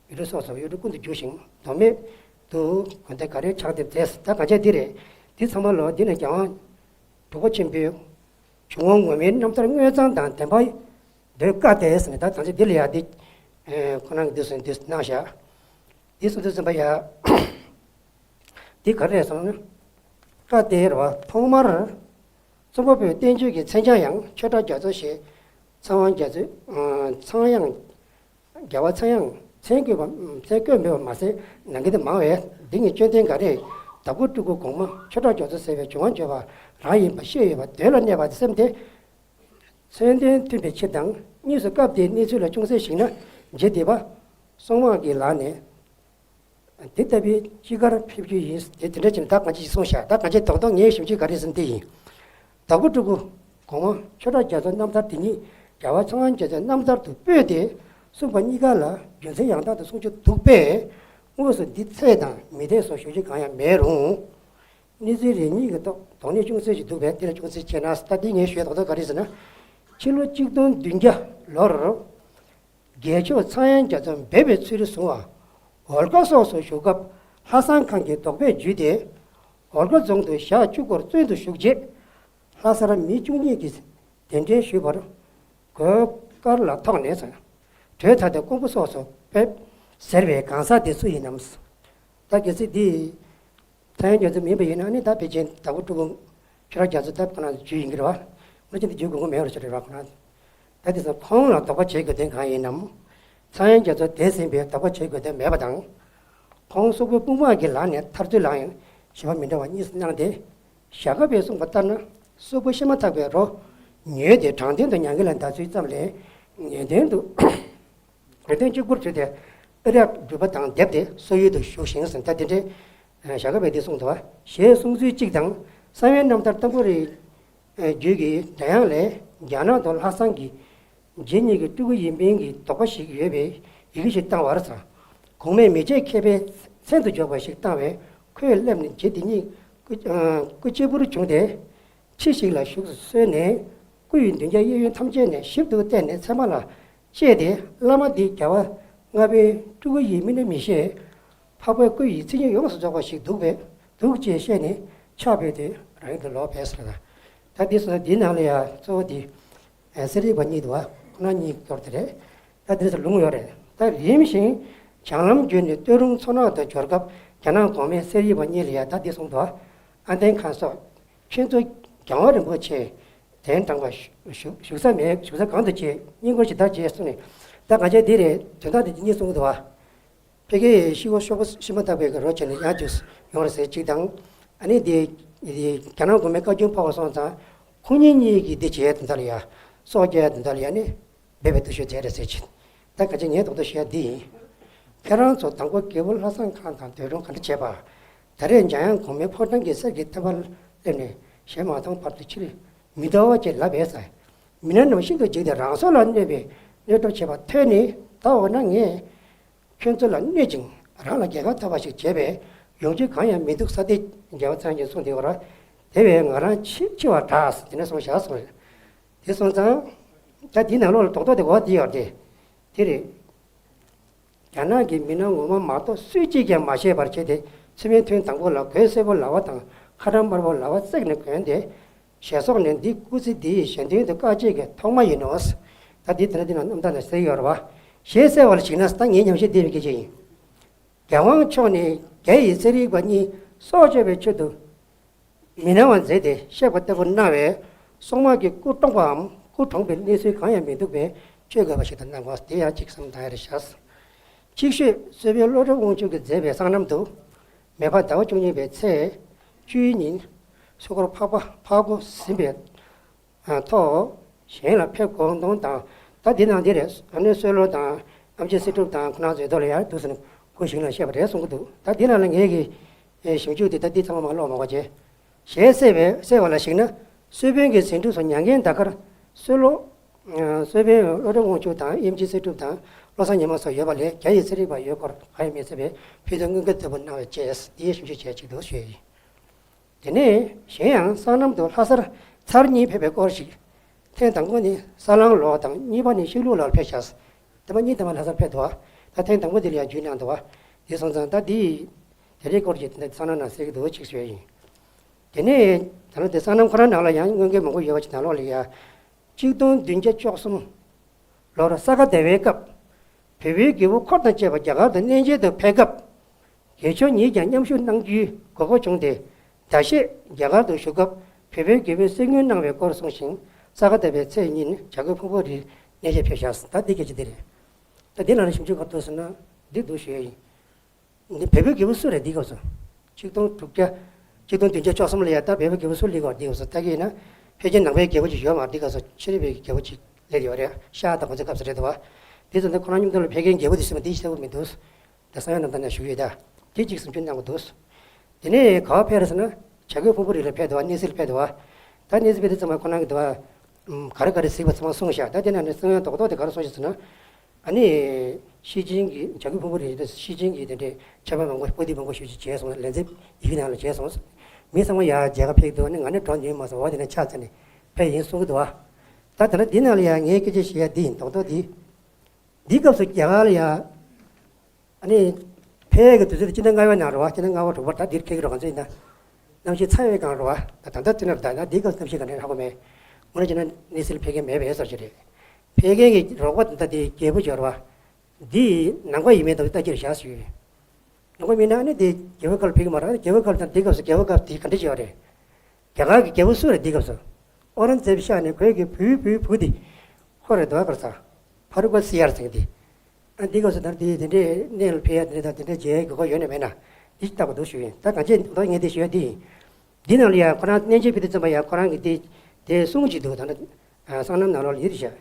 ཡུལ་གྲུ་སོ་སོར་གཡུག་འགྲོ་ཀུན་ཏུ་བརྒྱུད་ཅིང་མདོ་སྨད་དུ་དགོན་སྡེ་འགའ་རེ་ཕྱག་འདེབས་མཛད། ད་གང་བྱས་འདི་རེད། འདི་ཚང་མ་ལོ་འདི་ནས་རྒྱལ་དབང་འབྲུག་པ་ཆེན་པོའི་བྱུང་བ་ངོ་མའི་རྣམ་ཐར་དངོས་གཙང་དང་བདེན་པ་འདོད་དཀའ་སྟེ་ཟེར་ནས། ད་ད་ཆ་འདི་ལ་ཡ་འདི་ཁོ་རང་གི་འདི་སོང་འདི་གནང་བཞག་འདི་སོང་འདི་ཟིན་པ་ཡ། འདི་ག་རེ་རེད་ཟེར་ན། དཀའ་སྟེ་རེད་བ། ཐོག་མར་ཙོང་ཁ་པོའི་བསྟན་བཅོས་ཀྱི་མཚན་བྱང་ཡང་ཆོས་གྲགས་རྒྱ་མཚོ་ཞེས་ཚངས་དབྱངས་རྒྱ་མཚོའི་ཚངས་དབྱངས། རྒྱལ་བ་ཚངས་དབྱངས་མཚན་བཀོད་པ་མཚན་བཀོད་མེད་པ་མ་ཟད་ནང་གི་དེ་མང་བས། འདི་ཉིད་དཔྱོད་ལྡན་འགའ་རེས་དྭགས་པོ་སྤྲུལ་སྐུ་གོང་མ་ཆོས་གྲགས་རྒྱ་མཚོ་ཟེར་བའི་བྱུང་བ་བརྗོད་པ་རང་ཡིན་པ་ཤེས་ཡོད་པ་འདོད་ལ་གནས་པ་སེམས་ཏེ། མཚོན་དོན་མཐུན་པའི་ཕྱིར་དང་། གཉིས་སུ་སྐབས་དེའི་གནས་ཚུལ་ལ་ཅུང་ཟད་ཞིག་ན་རྗེ་འདི་པ་སོག་དམག་གི་ལག་ནས་དེ་ལྟ་བུའི་ཅི་དགར་ཕེབས་རྒྱུ་ཡིན། དེ་དེ་འདྲ་བྱས་ན་ད་གང་ཅི་ཞིག་གསུངས་བཞག་ད་གང་ཅི་རྡོག་རྡོག་ངའི་ཞིབ་འཇུག་ག་རེ་ཟིན་དེ་ཡིན། དྭགས་པོ་སྤྲུལ་སྐུ་གོང་མ་ཆོས་གྲགས་རྒྱ་མཚོའི་རྣམ་ཐར་དེ་ཉིད་རྒྱལ་བ་ཚངས་དབྱངས་རྒྱ་མཚོའི་རྣམ་ཐར་དུ་སྤོས་ཏེ་གསུངས་པ་གཉིས་ཀ་ལ་རྒྱུ་མཚན་ཡང་དག་ཏུ་གསུང་རྒྱུ་འདུག་པས། དངོས་སུ་འདི་ཚད་དང་མི་ཚད་སོགས་ཞུ་རྒྱུ་གང་ཡང་མེད་རུང་། གནས་ཚུལ་རེ་གཉིས་ཀྱི་ཐོག་དོགས་གནས་ཅུང་ཟད་ཅིག་འདུག་པས། དེ་ལ་ཅུང་ཟད་དཔྱད་ན། ད་འདི་ངས་ཞུ་ཡ་རྡོག་རྡོག་ག་རེ་ཟེར་ན། ཕྱི་ལོ་གཅིག་སྟོང་བདུན་བརྒྱ་ལོར་རྒྱལ་མཆོག་ཚངས་དབྱངས་རྒྱ་མཚོ་སྦས་པའི་ཚུལ་གསུང་བ་འོལ་ཁ་སོགས་སུ་བཞུགས་སྐབས་ལྷ་བཟང་ཁང་གི་བདོག་པས་བརྒྱུད་དེ། འོལ་ཁ་རྫོང་དུ་ཞག་བཅུ་སྐོར་བཙོན་དུ་བཞུགས་རྗེས། ལྷ་སར་མི་བཅུ་གཉིས་ཀྱིས་གདན་འདྲེན་ཞུས་པར་གོས་དཀར་ལ་ཐོགས་ནས་བྲོས་ཐར་ཏེ་ཀོང་པོ་སོགས་སུ་ཕེབས་ཟེར་བའི་གང་ཟག་དེ་སུ་ཡིན་ནམ། ད་གལ་སྲིད་འདི་ཚངས་དབྱངས་རྒྱ་མཚོ་མིན་པ་ཡིན་ན་ནི། ད་ཕལ་ཆེར་དྭགས་པོ་སྤྲུལ་སྐུ་ཆོས་གྲགས་རྒྱ་མཚོ་ད་ཁོ་ན་རྒྱུད་ཡིན་གྱི་རེད་བ། ང་ཚོ་འདི་རྒྱུད་དགོས་མཁོ་མེད་པ་རེད་ཤག་རེད་བ། ཁོ་ན་ད་དེང་སང་ཁོང་ལ་དོགས་པ་བྱེད་དགོས་དོན་གང་ཡིན་ནམ། ཚངས་དབྱངས་རྒྱ་མཚོ་འདས་ཟིན་པའི་དོགས་པ་བྱེད་དགོས་དོན་མེད་པ་དང་། ཁོང་སོག་པོའི་དཔུང་དམག་གི་ལག་ནས་ཐར་ཚུལ་ལའང་ཞུ་བ་མི་འདྲ་བ་གཉིས་སུ་གནང་སྟེ། ཞྭ་སྒབ་པས་གསུངས་པ་ལྟར་ན། སོག་པོ་ཤི་མ་ཐག་པའི་རོ་ཉོས་ཏེ་དྲང་བདེན་དུ་མྱ་ངན་ལས་འདའ་ཚུལ་ཙམ་ལས། ངེས་གཏན་དུ་ངེས་གཏན་གཅིག་པུར་གྱུར་ཏེ་ཨ་རག་འགྲུལ་པ་དང་བསྡེབས་ཏེ་སོག་ཡུལ་དུ་བཞུགས་ཤིང་ཟིན། ད་དེ་འདྲའི་ཞྭ་སྒབ་པས་འདི་གསུངས་འདུག་པ། ཞེས་གསུངས་ཚུལ་གཅིག་དང་། གསང་བའི་རྣམ་ཐར་ཏམ་བུ་རི་རྒྱུད་ཀྱི་སྒྲ་དབྱངས་ལས། རྒྱ་ནག་ཏུ་ལྷ་བཟང་གི་རྗེ་ཉིད་ཀྱི་སྤྲུལ་སྐུ་ཡིན་མིན་གྱི་དོགས་པ་ཞིག་ཡོད་པའི་ཡི་གེ་ཞིག་བཏང་བར་གསུངས། གོང་མས་མི་བརྗེད་མཁས་པའི་མཚན་དུ་འཇོག་པ་ཞིག་བཏང་བས་ཁོས་སླེབས་ནས་རྗེ་འདི་ཉིད་སྐུ་སྐུ་གཅིག་པུར་བྱུང་སྟེ། ཁྲི་ཞིག་ལ་བཞུགས་སུ་གསོལ་ནས། སྐུ་ཡི་མདུན་རྒྱབ་གཡས་གཡོན་ཐམས་ཅད་ནས་ཞིབ་ཏུ་བལྟས་ནས་ཚད་མ་ལ་དཔྱད་དེ། བླ་མ་འདི་རྒྱལ་བ་ལྔ་པའི་སྤྲུལ་སྐུ་ཡིན་མིན་ནི་མི་ཤེས། འཕགས་པའི་སྐུ་ཡི་མཚན་ཉིད་ཡོངས་སུ་རྫོགས་པ་ཞིག་འདུག་པས་འདུག་ཅེས་བཤད་ནས་ཕྱག་ཕུལ་ཏེ་རང་ཡུལ་དུ་ལོག་པས་ཟེར་ལ། ད་འདི་སོང་ན་འདིའི་ནང་ལ་ཡང་གཙོ་བོ་འདི་གསེར་ཡིག་པ་གཉིས་འདུག་པ། ཁོ་ན་གཉིས་གཙོར་དེ་རེད། ད་འདི་ཚོ་ལུང་ཡོད་རེད། ད་རིམ་བཞིན་བྱང་ལམ་བརྒྱུད་ནས་སྟོད་རུང་མཚོ་ནག་ཏུ་འབྱོར་སྐབས་རྒྱ་ནག་གོང་མའི་གསེར་ཡིག་པ་གཉིས་ལ་ཡང་ད་འདི་གསུངས་འདུག་པ། ཨ་འདན་ཁ་སོགས་ཁྱོད་ཚོ་རྒྱལ་བ་རིན་པོ་ཆེ་གདན་དྲངས་པ་བཞུགས་བཞུགས་ས་མེད། བཞུགས་ས་གང་དུ་བྱེད། སྙིང་སྐོར་ཇི་ལྟར་བྱེད་གསུངས་ནས། ད་གང་བྱས་འདི་རེད། དོན་དག་འདི་གཉིས་གསུངས་འདུག་པ། ཕ་གིའི་ཤི་བོ་ཤོག་བུ་ཤི་མ་ཐག་པའི་གི་རོ་བྱས་ནས་ཡར་རྒྱུགས་ཡོང་རེད་ཟེར་གཅིག་དང་། ཨ་ནི་འདི་འདི་རྒྱ་ནག་གོང་མའི་བཀའ་བཀྱོན་ཕོག་པ་སོང་ཙང་ཁོང་གཉིས་གཉིས་ཀྱིས་འདི་བྱས་དོན་དག་ལ་ཡ་སྲོག་བསྐྱལ་དོན་དག་ལ་ཡ་ནི་འབད་པའི་འདུ་ཤེས་བྱས་རེད་ཟེར་གྱིས། ད་ག་ཅི་ངས་རྡོག་རྡོག་བཤད་འདི་ཡིན། ཁྱེད་རང་ཚོ་དང་པོ་རྒྱལ་པོ་ལྷ་བཟང་ཁང་དང་སྡོད་རུང་ག་འདྲ་བྱས་པ། ད་རེས་འཇམ་དབྱངས་གོང་མའི་ཕོ་བྲང་གི་གསེར་གྱི་ཐེམ་པར་སླེབས་ནས་གཞན་མ་མཐོང་བར་དུ་ཕྱིར་མི་ལྡོག་ཅེས་ལབ་པས་ཟེར། མི་སྣ་རྣམས་ཤིན་ཏུ་འཇིགས་ཏེ་རང་སྲོག་ལ་གནོད་པའི་གནོད་གྲོགས་བྱེད་པ་ཐོས་ནས། ད་འོ་ན་ངས་ཁྱོད་ཚོ་ལ་གནོད་ཅིང་རང་ལ་རྒྱལ་ཁ་ཐོབ་པ་ཞིག་བྱེད་པས་ཡོང་རྒྱུ་གང་ཡང་མི་འདུག་ས། དེ་རྒྱལ་བ་ཚངས་དབྱངས་ཀྱིས་གསུངས་ཏེ་འོ་ར། དེ་བས་ང་རང་འཆི་འཆི་བར་གྲགས་ཟེར་དེ་ནས་གསུངས་བཞག་གསུངས། དེ་སོང་ཙང་། ད་འདི་ནང་ལོགས་ལ་རྡོག་རྡོག་དེ་འོ་འདི་ཡོད་དེ། དེ་རེད། རྒྱ་ནག་གི་མི་སྣ་ངོ་མ་མ་གཏོགས་སུས་གཅིག་ཀྱང་མ་ཤེས་པར་བྱས་ཏེ། ཚུལ་མིན་ཐུན་དང་པོ་ལ་གོས་སེར་པོ་ལ་བ་དང་ཁ་ཊ་དམར་པོ་ལ་བ་བརྩེགས་ནས་གོན་ཏེ། ཞལ་སོགས་ནས་འདི་སྐུ་ཚེ་འདི་ཡི་གཞན་དོན་དུ་བཀའ་བཅད་ཀྱི་ཐོག་མ་ཡིན་ནོ། ད་འདི་དེ་ན་འདི་ན་རྣམ་ཐར་ནས་གསལ་ཡོད་རེད་བ། ཞེས་གསལ་བ་ལ་གཞིགས་ན། ད་ངའི་ཉམས་ཞིབ་འདི་རིགས་ཀྱི་ཅི་ཡིན། རྒྱལ་དབང་མཆོག་ནི་རྒྱ་ཡི་གསེར་ཡིག་པ་གཉིས་སྲོག་གཅོད་པའི་ཆེད་དུ་མི་སྣང་བར་མཛད་དེ་གཤེགས་པ་ལྟ་བུ་སྣང་བས། སྲུང་མ་གིས་སྐུ་བཀྲོངས་པའམ་སྐུ་གྲོངས་པའི་གནས་ཚུལ་གང་ཡང་མི་འདུག་པས། བཅོས་དགོས་པ་ཞིག་ཏུ་སྣང་གོ། དེ་ཡང་ཅིག་བསམ་བཏང་ཡ་རེད་ཤག། ཅིག་ཤོས་གསོལ་དཔོན་བློ་གྲོས་དབང་ཕྱུག་གིས་མཛད་པའི་གསང་རྣམ་དུ། མེ་ཕག་ཟླ་བ་བཅུ་གཉིས་པའི་ཚེས་བཅུའི་ཉིན་སོ་སྐོར་འཕགས་པ་འཕགས་སྒོ་ཟིན་པའི་ཐོག་གཞན་ལ་ཕེབས་དགོངས་དོན་དང་། ད་འདི་ནང་འདི་རེད། ཨ་ནེ་བསོད་བློ་དང་ཨེམ་ཆི་སྲིད་སྒྲུབ་དང་ཁོ་རང་ཚོའི་ཐོག་ལ་ཡང་འདུག་ཟེར་ནས་སྐུ་ཞིང་ལ་བཤད་པ་རེད་གསུང་གི་འདུག། ད་འདི་ནང་ལ་ངེད་ཀྱི་ཞིབ་འཇུག་དེ་ད་འདི་ཚང་མ་མ་ཀློག་མ་དགོས་བྱས། ཞེས་གསལ་བས་གསལ་བ་ལ་གཞིགས་ན། གསོལ་དཔོན་གྱི་ཟིན་བྲིས་སུ་མྱ་ངན་འདའ་ཁར་གསོལ་ལོ། གསོལ་དཔོན་བློ་གྲོས་དབང་ཕྱུག་དང་ཨེམ་ཆི་སྲིད་སྒྲུབ་དང་བློ་བཟང་ཉི་མ་སོགས་ཡོད་པ་ལས། རྒྱ་ཡི་གསེར་ཡིག་པ་ཡོད་སྐོར་གང་ཡང་མི་གསལ་བས། ཕུལ་དུ་དངོས་འགལ་ལྟ་བུ་སྣང་བས་བཅས། འདིའི་ཞིབ་འཇུག་བྱས་ཅིག་ཏུ་ཞུས་ཡིན། དེ་ནས་གཞན་ཡང་གསང་རྣམ་དུ་ལྷ་སར་ཚར་གཉིས་ཕེབས་པའི་སྐོར་ཞིག། ཐེངས་དང་པོ་ནི་ས་གླང་ལོ་དང་གཉིས་པ་ནི་ཤིང་ལུག་ལོར་ཕེབས་ཤག། དེ་མ་གཉིས་དེ་མ་ལྷ་སར་ཕེབས་འདུག་བ། ད་ཐེངས་དང་པོ་དེ་ལ་ཡང་རྒྱུས་གནང་འདུག་བ། དེ་སོང་ཙང་ད་འདི་དེ་རིང་སྐོར་གྱི་དེ་འདྲ་གསང་རྣམ་ནང་གསལ་གྱི་འདུག་ཅིག་ཞུས་ཡིན། དེ་ནས་ད་ལོ་དེ་གསང་རྣམ་ཁོ་རང་ནང་ལ་ཡང་དངོས་འགལ་མང་པོ་ཡོད་པ་ཅིག་ནང་ལོགས་ལ་ཡ། གཅིག་སྟོང་བདུན་བརྒྱ་བཅུ་གསུམ་ལོར་ས་ག་ཟླ་བའི་སྐབས། བོད་པའི་རྒྱལ་པོ་འཁོར་དང་བཅས་པ་རྒྱ་གར་དུ་གནས་མཇལ་དུ་ཕེབས་སྐབས། རྒྱལ་མཆོག་ཉིད་ཀྱང་མཉམ་ཞུགས་གནང་རྒྱུའི་དགོས་མཁོ་བྱུང་སྟེ། ཟླ་ཤས་རྒྱ་གར་དུ་བཞུགས་སྐབས། བོད་པའི་རྒྱལ་པོས་གསེར་དངུལ་གནང་བའི་སྐོར་གསུངས་ཤིང་། ས་ག་ཟླ་བའི་ཚེས་གཉིས་ནི་བྱ་རྒོད་ཕུང་པོ་རིར་གནས་མཇལ་ཕེབས་ཤག། ད་འདི་སྐད་ཆ་འདི་རེད། ད་འདི་ལ་ནི་ཞིབ་འཇུག་ག་རེ་འདུག་ཟེར་ན། འདི་འདུག་ཞུ་ཡ་ཡིན། འདི་བོད་པའི་རྒྱལ་པོ་སུ་རེད་འདི་སྐབས་སུ། ཆིག་སྟོང་དྲུག་བརྒྱ། ཆིག་སྟོང་བདུན་བརྒྱ་བཅུ་གསུམ་ལ་ཡ། ད་བོད་པའི་རྒྱལ་པོ་སུ་སླེབས་ཀྱི་ཡོད་འདི་སྐབས་སུ། ད་གིན་ན་ཕལ་ཆེར་ནང་པའི་རྒྱལ་པོ་ཅིག་ཡོད་མ་རེད། འདི་སྐབས་སུ་ཕྱི་རབས་པའི་རྒྱལ་པོ་ཅིག་སླེབས་ཡོད་རེད། ཤར་དང་གོང་ས་སྐབས་སུ་རེད་འདུག་བ། འདི་ཚོ་འདི་ཁོ་རང་མཉམ་དུ་ལ་ཕེབས་མཁན་རྒྱལ་པོ་འདི་སུ་མ་འདི་ཤེས་པོ་མི་འདུག། ད་གསང་བའི་རྣམ་ཐར་ནང་བཞུགས་ཡོད་ད། དེ་གཅིག་ཟིན་བྲིས་གནང་དགོས་འདུག། དེ་ནས་ག་པར་ཕེབས་རེད་ཟེར་ན། བྱ་རྒོད་ཕུང་པོ་རི་ལ་ཕེབས་འདུག་བ། གནས་གཟིགས་ལ་ཕེབས་འདུག་བ། ད་གནས་ཚུལ་དཔེ་དེ་ཚང་མ་ཁོ་རང་གི་འདུག་བ། ག་རེ་ག་རེ་གཟིགས་པ་ཚང་མ་གསུངས་ཤག་ད་དེ་ནང་ནས་གསང་བའི་རྡོག་རྡོག་དེ་ག་རེ་གསུངས་ཤག་ཟེར་ན། ཨ་ནི། ཤེར་ཕྱིན་གྱི་བྱ་རྒོད་ཕུང་པོའི་རི་ཤེར་ཕྱིན་གྱི་དེ་འདྲའི་ཆར་པ་མང་པོ་པོ་ཏི་མང་པོ་ཞེ་པོ་ཅིག་མཇལ་སོང་། ལེ་ཚན་ཡི་གེ་ནང་ལ་མཇལ་སོང་། མི་ཚང་མ་ཡར་མཇལ་ཁ་ཕེབས་འདུག་ཨ་ནི་ང་ནི་འགྲོ་མྱོང་མ་སོང་། འོ་དེ་ནས་ཕྱག་འཚལ་ནས་ཕེབས་ཡིན་གསུང་གི་འདུག་བ། ད་ད་ལྟ་འདི་ནང་ལ་ཡང་ངས་སྐད་ཆ་བཤད་ཡ་འདི་ཡིན། རྡོག་རྡོག་འདི། འདི་སྐབས་སུ་རྒྱ་གར་ལ་ཡང་། ཨ་ནི། ཕེབས་ཀྱི་དུས་ཚོད་དེ་སྤྱི་ཟླ་ལྔ་པའི་ནང་རེད་བ། སྤྱི་ཟླ་ལྔ་པ་དྲུག་པ་ད་འདིར་ཁེལ་གྱི་རེད། ང་ཚོ་ཡིན་ན། གནམ་གཤིས་ཚ་བའི་སྒང་རེད་བ། ད་ད་ལྟ་དེ་ནས་ད་ན་འདི་སྐབས་གནམ་གཤིས་ག་འདྲ་ཧ་གོ་མེད། དངོས་གནས་བྱས་ན་གནས་ཚུལ་ཕལ་སྐད་མེད་པའི་བཟོ་ཅིག་རེད། ཕལ་སྐད་ཀྱི་རོགས་པ་ད་ལྟ་དེ་རྒྱལ་པོ་འབྱོར་བ། འདི་ནང་པ་ཡིན་མིན་དང་ལྟ་རྒྱུར་བཞག་ཞུས། ནང་པ་མིན་ན་ཨ་ནི་དེ་རྒྱལ་པོའི་སྐབས་ལ་ཕེབས་ཀྱི་མ་རེད། རྒྱལ་པོའི་སྐབས་དང་འདི་སྐབས་སུ་རྒྱལ་པོའི་སྐབས་དེ་ག་འདྲ་ཞིག་ཡོད་རེད། རྒྱ་གར་གྱི་རྒྱལ་པོ་སུ་རེད་འདི་སྐབས་སུ། ཨོ་རང་ཛེབ་ཤཱ་ནི་ཁོའི་གི་བུའི་བུའི་བུ་དེ། ཁོ་རེད་འདུག་ག་རེ་ཟ། ཕ་རུ་ཀ་སི་ཡར་ཟེར་གི་འདི། ཨ་འདི་སྐབས་སུ་ད་དེ་དེ་འདྲའི་གནས་ལ་ཕེབས་ཡ་དེ་འདྲ་དང་དེ་འདྲ་མཇལ་དགོས་མཁོ་ཡོད་ནི་མེད་ན། འདི་ལྟ་བུ་འདུག་ཞུ་ཡིན། ད་གང་ཅི་མདོ་ངས་འདི་ཞུ་ཡ་འདི་ཡིན། འདི་ནང་ལ་ཡང་ཁོ་རང་གནས་མཇལ་ཕེབས་དུས་ཙམ་པ་ཡང་ཁོ་རང་གི་འདི་དེ་གསུང་གི་འདུག་ད་ནི། ཨ་གསང་རྣམ་ནང་ལོགས་ལ་ཡིད་བཞག་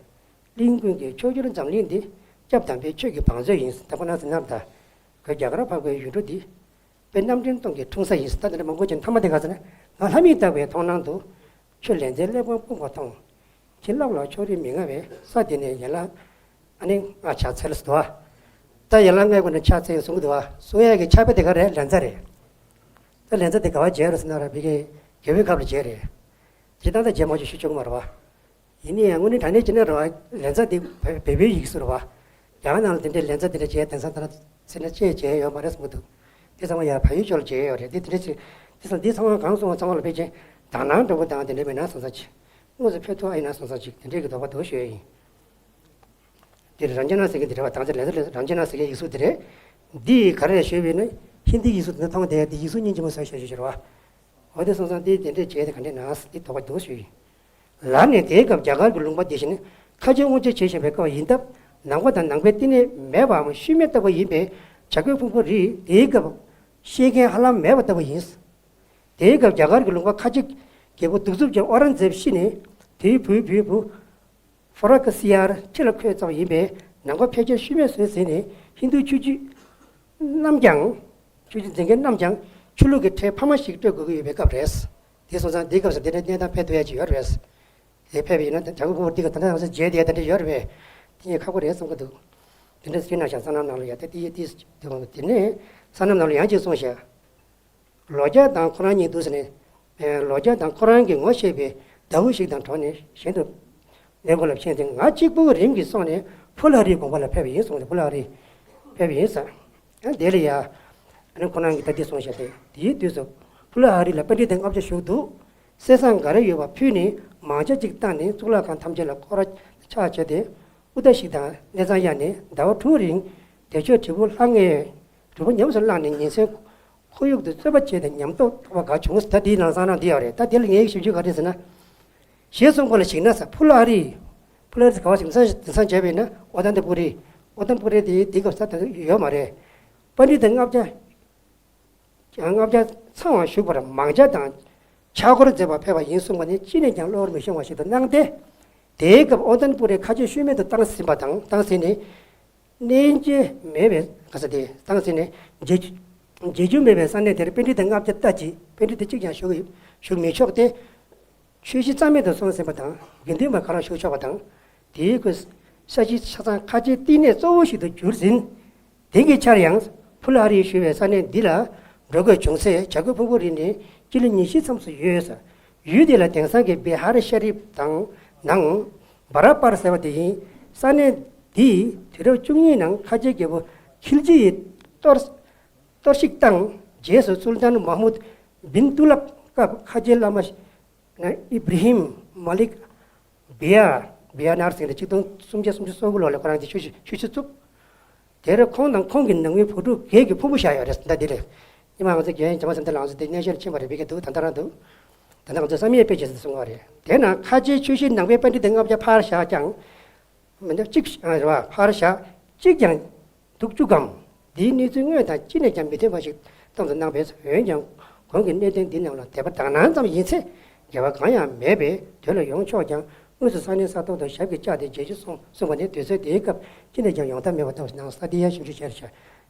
གླིང་ཀུན་གྱི་མཆོག་གྱུར་འཛམ་གླིང་འདི། སྐྱབས་དམ་པའི་ཆོས་ཀྱི་བང་མཛོད་ཡིན། ད་ཁོ་ན་ཟིན་ནམ་ད། ཁོས་རྒྱ་གར་འཕགས་པའི་ཡུལ་གྲུ་འདི། དཔེ་རྣམ་འདྲེན་སྟོང་གི་འཁྲུངས་ས་ཡིན། ད་དེ་འདྲ་མང་པོ་ཅིག་མཐའ་མ་དེ་ག་ཟེར་ན། ང་ལྷ་མིག་ལྟ་བའི་མཐོང་སྣང་དུ། ཁྱོད་ལེ་ཚན་ཀླད་པ་སྤུངས་པ་མཐོང་། ཁྱེད་བློ་ལ་ཕྱོགས་རིས་མི་མངའ་བས་ས་འདི་ནས་ཡན་ལག་ཨ་ནི་ལྔ་ཕྱག་འཚལ་ཟེར་འདུག་བ། ད་ཡན་ལག་ལྔའི་སྒོ་ནས་ཕྱག་འཚལ་གསུང་གི་འདུག་བ། གསུང་ཡག་གི་ཕྱག་དཔེ་དེ་ག་རེད། ལན་ཚ་རེད། ད་ལན་ཚ་དེ་ག་བ་མཇལ་རེད་ཟེར་ན་ར་ཕ་གིའི་རྒྱལ་པོའི་ཁབ་ལ་མཇལ་རེད། སྤྱིར་བཏང་ད་མཇལ་མ་བྱུང་ཞུ་ཆོག་གི་མ་རེད་བ། ཡིན་ན་ཡང་དངོས་གནས་དྲང་གནས་བྱས་ན་རེད་བ། ལན་ཚ་འདི་བོད་བོད་པའི་ཡིག་གཟུགས་རེད་བ། རྒྱ་གར་ནང་ལ་དེ་འདྲའི་ལན་ཚ་དེ་འདྲ་བྱས་དེང་སང་ད་ལྟ་ཚེ་ན་ཅེས་བྱས་ཡོད་མ་རེད་བསམ་གྱི་འདུག་དེ་ཚང་མ་ཡང་བལ་ཡུལ་ཕྱོགས་ལ་བྱས་ཡོད་རེད། དེ་དེ་འདྲ་ཅིག་དེ་ཚང་དེ་ཚང་མ་གང་སོང་བ་ཚང་མ་ལ་ཕལ་ཆེར་དག་སྣང་འགྲོ་གི་དང་དེ་འདྲ་མེད་ན་སོང་ཙང་ཅིག་དངོས་སུ་ཕེབས་ཐུབ་ཨ་ཡིན་ན་སོང་ཙང་ཅིག་དེ་འདྲའི་གི་དོགས་པ་འདུག་ཞུ་ཡ་ཡིན། དེ་རང་ཅན་ན་ཟེར་གི་དེ་རེད་བ། དང་ཚེ་ལན་ཚ་རང་ཅན་ན་ཟེར་གི་ཡིག་གཟུགས་དེ་རེད། འདི་ག་རེ་ཞུས་པས་ན་ཧིན་དི་ཡིག་གཟུགས་དེ་མཐོང་དེ་དེ་ཡིག་གཟུགས་སྙིང་རྗེ་མོ་ཟེར་ཞུ་ཞུ་རེད་བ། འོ་དེ་སོང་ཙང་དེ་དེ་འདྲས་བྱས་ཏེ་ག་འདྲས་ན་དེ་དོགས་པ་འདུག་ཞུས་ཡིན། ལར་ནས་དེའི་སྐབས་རྒྱ་གར་གྱི་ལུང་པ་འདི་བཞིན་ཁ་ཆེ་དབང་ཆེ་བྱེད་བཞིན་པའི་སྐབས་ཡིན་སྟབས། ནང་པ་དང་ནང་པའི་བསྟི་གནས་མེད་པའམ་ཤུལ་མེད་ལྟ་བུ་ཡིན་པས་བྱ་རྒོད་ཕུང་པོའི་རི་དེའི་སྐབས་ཤེས་མཁན་ཧ་ལམ་མེད་པ་ལྟ་བུ་ཡིན། དེའི་སྐབས་རྒྱ་གར་གྱི་ལུང་པ་ཁ་ཆེ་རྒྱལ་པོ་གདུག་རྩུབ་ཅན་ཨོ་རང་ཛེབ་ཤི་ནས་དེའི་བུའི་བུའི་བུ་ཧྥ་ར་ཀ་སི་ཡར་ཁྲི་ལ་འཁོད་ཙམ་ཡིན་པས་ནང་པ་ཕལ་ཆེར་ཤུལ་མེད་བཟོས་ཟིན་ནས་ཧིན་རྡུ་ཆོས་བརྒྱུད་རྣམས་ཀྱང་། ཆོས་བརྒྱུད་འཛིན་མཁན་རྣམས་ཀྱང་ཆོས་ལུགས་ཀྱི་ཁྲལ་འཕར་མ་ཞིག་སྤྲོད་དགོས་ཀྱི་ཡོད་པའི་སྐབས་རེད། དེ་སོང་ཙང་འདིའི་སྐབས་སུ་དེ་འདྲའི་གནས་སྟངས་འཕེལ་ཐུབ་ཡ་ཅིག་ཡོད་རེད། དེ་ཕེབས་པ་ཡིན་ན་བྱ་རྒོད་ཕུང་པོ་འདི་ག་ད་ལྟ་ང་ཚོ་མཇལ་བསྡད་ཡ་དེ་འདྲ་ཡོད་རེད་པས། དེ་ངས་ཁག་པོ་རེད་བསམ་གྱི་འདུག་དེ་འདྲ་ཟེར་ན་ཤག་གསང་རྣམ་ནང་ལ་ཡ་ད་དེ་ཡ་དེ་དེ་ནས་གསང་རྣམ་ནང་ལ་ཡང་ཅིག་གསུངས་ཤག་ལོ་བརྒྱ་དང་ཁོ་རང་གཉིས་འདུག་ཟེར་ནས། ལོ་བརྒྱ་དང་ཁོ་རང་གི་ངོ་ཤེས་པའི་ཟླ་བོ་ཞིག་དང་འགྲོགས་ནས་གཞན་དུ་གནས་སྐོར་ལ་ཕྱིན་ཏེ། ང་གཅིག་པུ་རིམ་གྱིས་སོང་ནས་ཕུ་ལ་ཧ་རིའི་དགོན་པ་ལ་ཕེབས་པ་ཡིན་གསུངས་ཏེ་ཕུ་ལ་ཧ་རི་ཕེབས་པ་ཡིན་ཟེར། ཡང་དེ་ལ་ཡ། ཨ་ནི་ཁོ་རང་གིས་ད་འདི་གསུངས་བཞག་སྟེ། དེའི་དུས་སུ་ཕུ་ལ་ཧ་རི་ལ་པཎྜི་ཏ་ལྔ་བརྒྱ་བཞུགས་འདུག་གསེར་ཟངས་ག་རེ་ཡོད་པ་ཕུལ་ནས་མང་ཇ་གཅིག་བཏང་ནས་གཙུག་ལག་ཁང་ཐམས་ཅད་ལ་སྐོར་ར་ཕྱག་བྱས་ཏེ། དབུ་རྟ་ཞིག་དང་གནས་ཚང་གཡར་ནས་ཟླ་བ་དྲུག་རིང་བདེ་མཆོག་དྲིལ་བུ་ལྷང་ངེ་དྲིལ་བུ་ཉམས་སུ་བླངས་ནས་ཉིན་མཚན་ཁོར་ཡུག་ཏུ་རྩོད་པ་བྱས་ཏེ་ཉམས་རྟོགས་ཐོབ་པ་འགའ་བྱུང་། ད་འདིའི་ནང་གསང་རྣམ་འདི་ཡོད་རེད། ད་འདི་ལ་ངའི་ཞིབ་འཇུག་ག་རེ་ཟེར་ན། ཞེས་གསུངས་པ་ལ་གཞིགས་ན་ས་ཕུ་ལ་ཧ་རི། ཕུ་ལ་ཧ་རི་ག་བ་ཞིག་མཚན་མཚན་བྱས་པས་ན་ཨོ་ཏན་ཏི་པུ་རི། ཨོ་ཏན་པུ་རི་དེ་འདི་སྐབས་ས་ད་ཡོད་མ་རེད། པཎྜི་ཏ་ལྔ་བརྒྱ། ལྔ་བརྒྱ་ཚང་བ་བཞུགས་པར་མང་ཇ་དང་ཕྱག་སྐོར་མཛད་པར་ཕེབས་པ་ཡིན་གསུངས་པ་ནི་ཅི་ནས་ཀྱང་བློར་མི་ཤོང་བ་ཞིག་ཏུ་སྣང་སྟེ། དེའི་སྐབས་ཨོ་ཏན་པུ་རའི་ཁ་ཆེ་ཤུལ་མེད་དུ་བཏང་ཟིན་པ་དང་བཏང་ཟིན་ནས། གནས་མཇལ་མེད་པའི་ག་ས་དེ་བཏང་ཟིན་ནས་མཇལ་མཇལ་རྒྱུ་མེད་པའི་ས་གནས་དེར་པཎྜི་ཏ་ལྔ་བརྒྱ་ལྟ་ཅི། པཎྜི་ཏ་གཅིག་ཀྱང་བཞུགས་བཞུགས་མི་ཆོག་སྟེ། ཆོས་གཞི་རྩ་མེད་དུ་སོང་ཟིན་པ་དང་དགེ་འདུན་པ་ག་རང་བཞུགས་ཆོག་པ་དང་། དེའི་སྐོས་ས་གཞི་ཆ་ཚང་ཁ་ཆེའི་བསྟི་གནས་གཙོ་བོ་ཞིག་ཏུ་གྱུར་ཟིན། དེང་གི་ཆར་ཡང་ཕུ་ལ་ཧ་རི་ཞུ་བའི་ས་གནས་འདི་ལ་འགྲོ་དགོས་བྱུང་ཚེ་བྱ་རྒོད་ཕུང་པོ་རི་ནས་སྤྱི་ལེ་ཉི་ཤུའི་མཚམས་སུ་ཡོད། ཡུལ་དེ་ལ་དེང་སང་གི་བི་ཧར་ཤ་རིབ་དང་ནང་བ་ར་པར་ཟེར་བ་དེ་ཡིན། ས་གནས་འདིས་དུས་རབས་བཅུ་གཉིས་ནང་ཁ་ཆེའི་རྒྱལ་པོ་ཁིལ་ཇི་ཡི་གཏོར་གཏོར་བཤིག་བཏང་རྗེས་སུ་སུལ་ཏཱན་མཱ་མུད་བིན་ཏུ་ལབ་སྐབས་ཁ་ཆེའི་བླ་མ་ན་ཨི་བྷི་རི་ཧིམ་མ་ལིག་བི་ཡ་བི་ཡ་ནར་ཟེར་ཏེ་ཆིག་སྟོང་སུམ་བརྒྱ་སུམ་ཅུ་སོ་དགུ་ལོ་ལ་ཁོ་རང་གིས་ཆོས་ཆོས་ཆོས་ཆོས་བཙུགས། དེར་ཁོང་དང་ཁོང་གི་ནང་མི་བུ་ཕྲུག་བརྒྱད་ཀྱི་ཕུང་པོ་བཞག་ཡོད་རེད། ད་འདི་ལས་ཉི་མ་ང་ཚོ་རྒན་རྒྱ་མ་སེམས་ཐག་ལ་ང་ཚོ་དེ་གནས་མཇལ་ཕྱིན་པ་རེད། བི་ག་འདུག་ད་ལྟ་རང་འདུག་ད་ལྟ་ང་ཚོ་བསམ་ཡས་དཔེ་བྱེད་ཟེར་གསུང་བ་རེད། དེ་ན་ཁ་ཆེའི་ཆོས་གཞིས་ནང་པའི་པཎྜི་ཏ་ལྔ་བརྒྱ་ཕར་བཞག་ཀྱང་། མི་འདུག་གཅིག་ཨ་རེད་བ། ཕར་བཞག་གཅིག་ཀྱང་འདུག་བཅུག་གམ། འདིའི་གནས་ཚུལ་དངོས་དང་ཅི་ནས་ཀྱང་མི་མཐུན་པ་ཞིག་གཏམ་དུ་གནང་བས། འོན་ཀྱང་གོང་གི་གནད་དོན་འདི་རྣམས་ལ་དད་པ་དག་སྣང་ཙམ་ཡིན་ཚེ་འགལ་བ་གང་ཡང་མེད་པས་དོན་ལ་ཡོང་ཆོག་ཀྱང་། དངོས་སུ་ས་གནས་ས་ཐོག་ཏུ་ཞབས་ཀྱིས་བཅགས་ཏེ་མཇལ་རྒྱུ་གསུངས་གསུངས་པ་ནི་དུས་ཚོད་དེའི་སྐབས་ཅི་ནས་ཀྱང་ཡོང་ཐབས་མེད་པ་ལྟ་བུ་ནང་ས་དེ་ཡང་ཞིབ་འཇུག་བྱས་ཤག་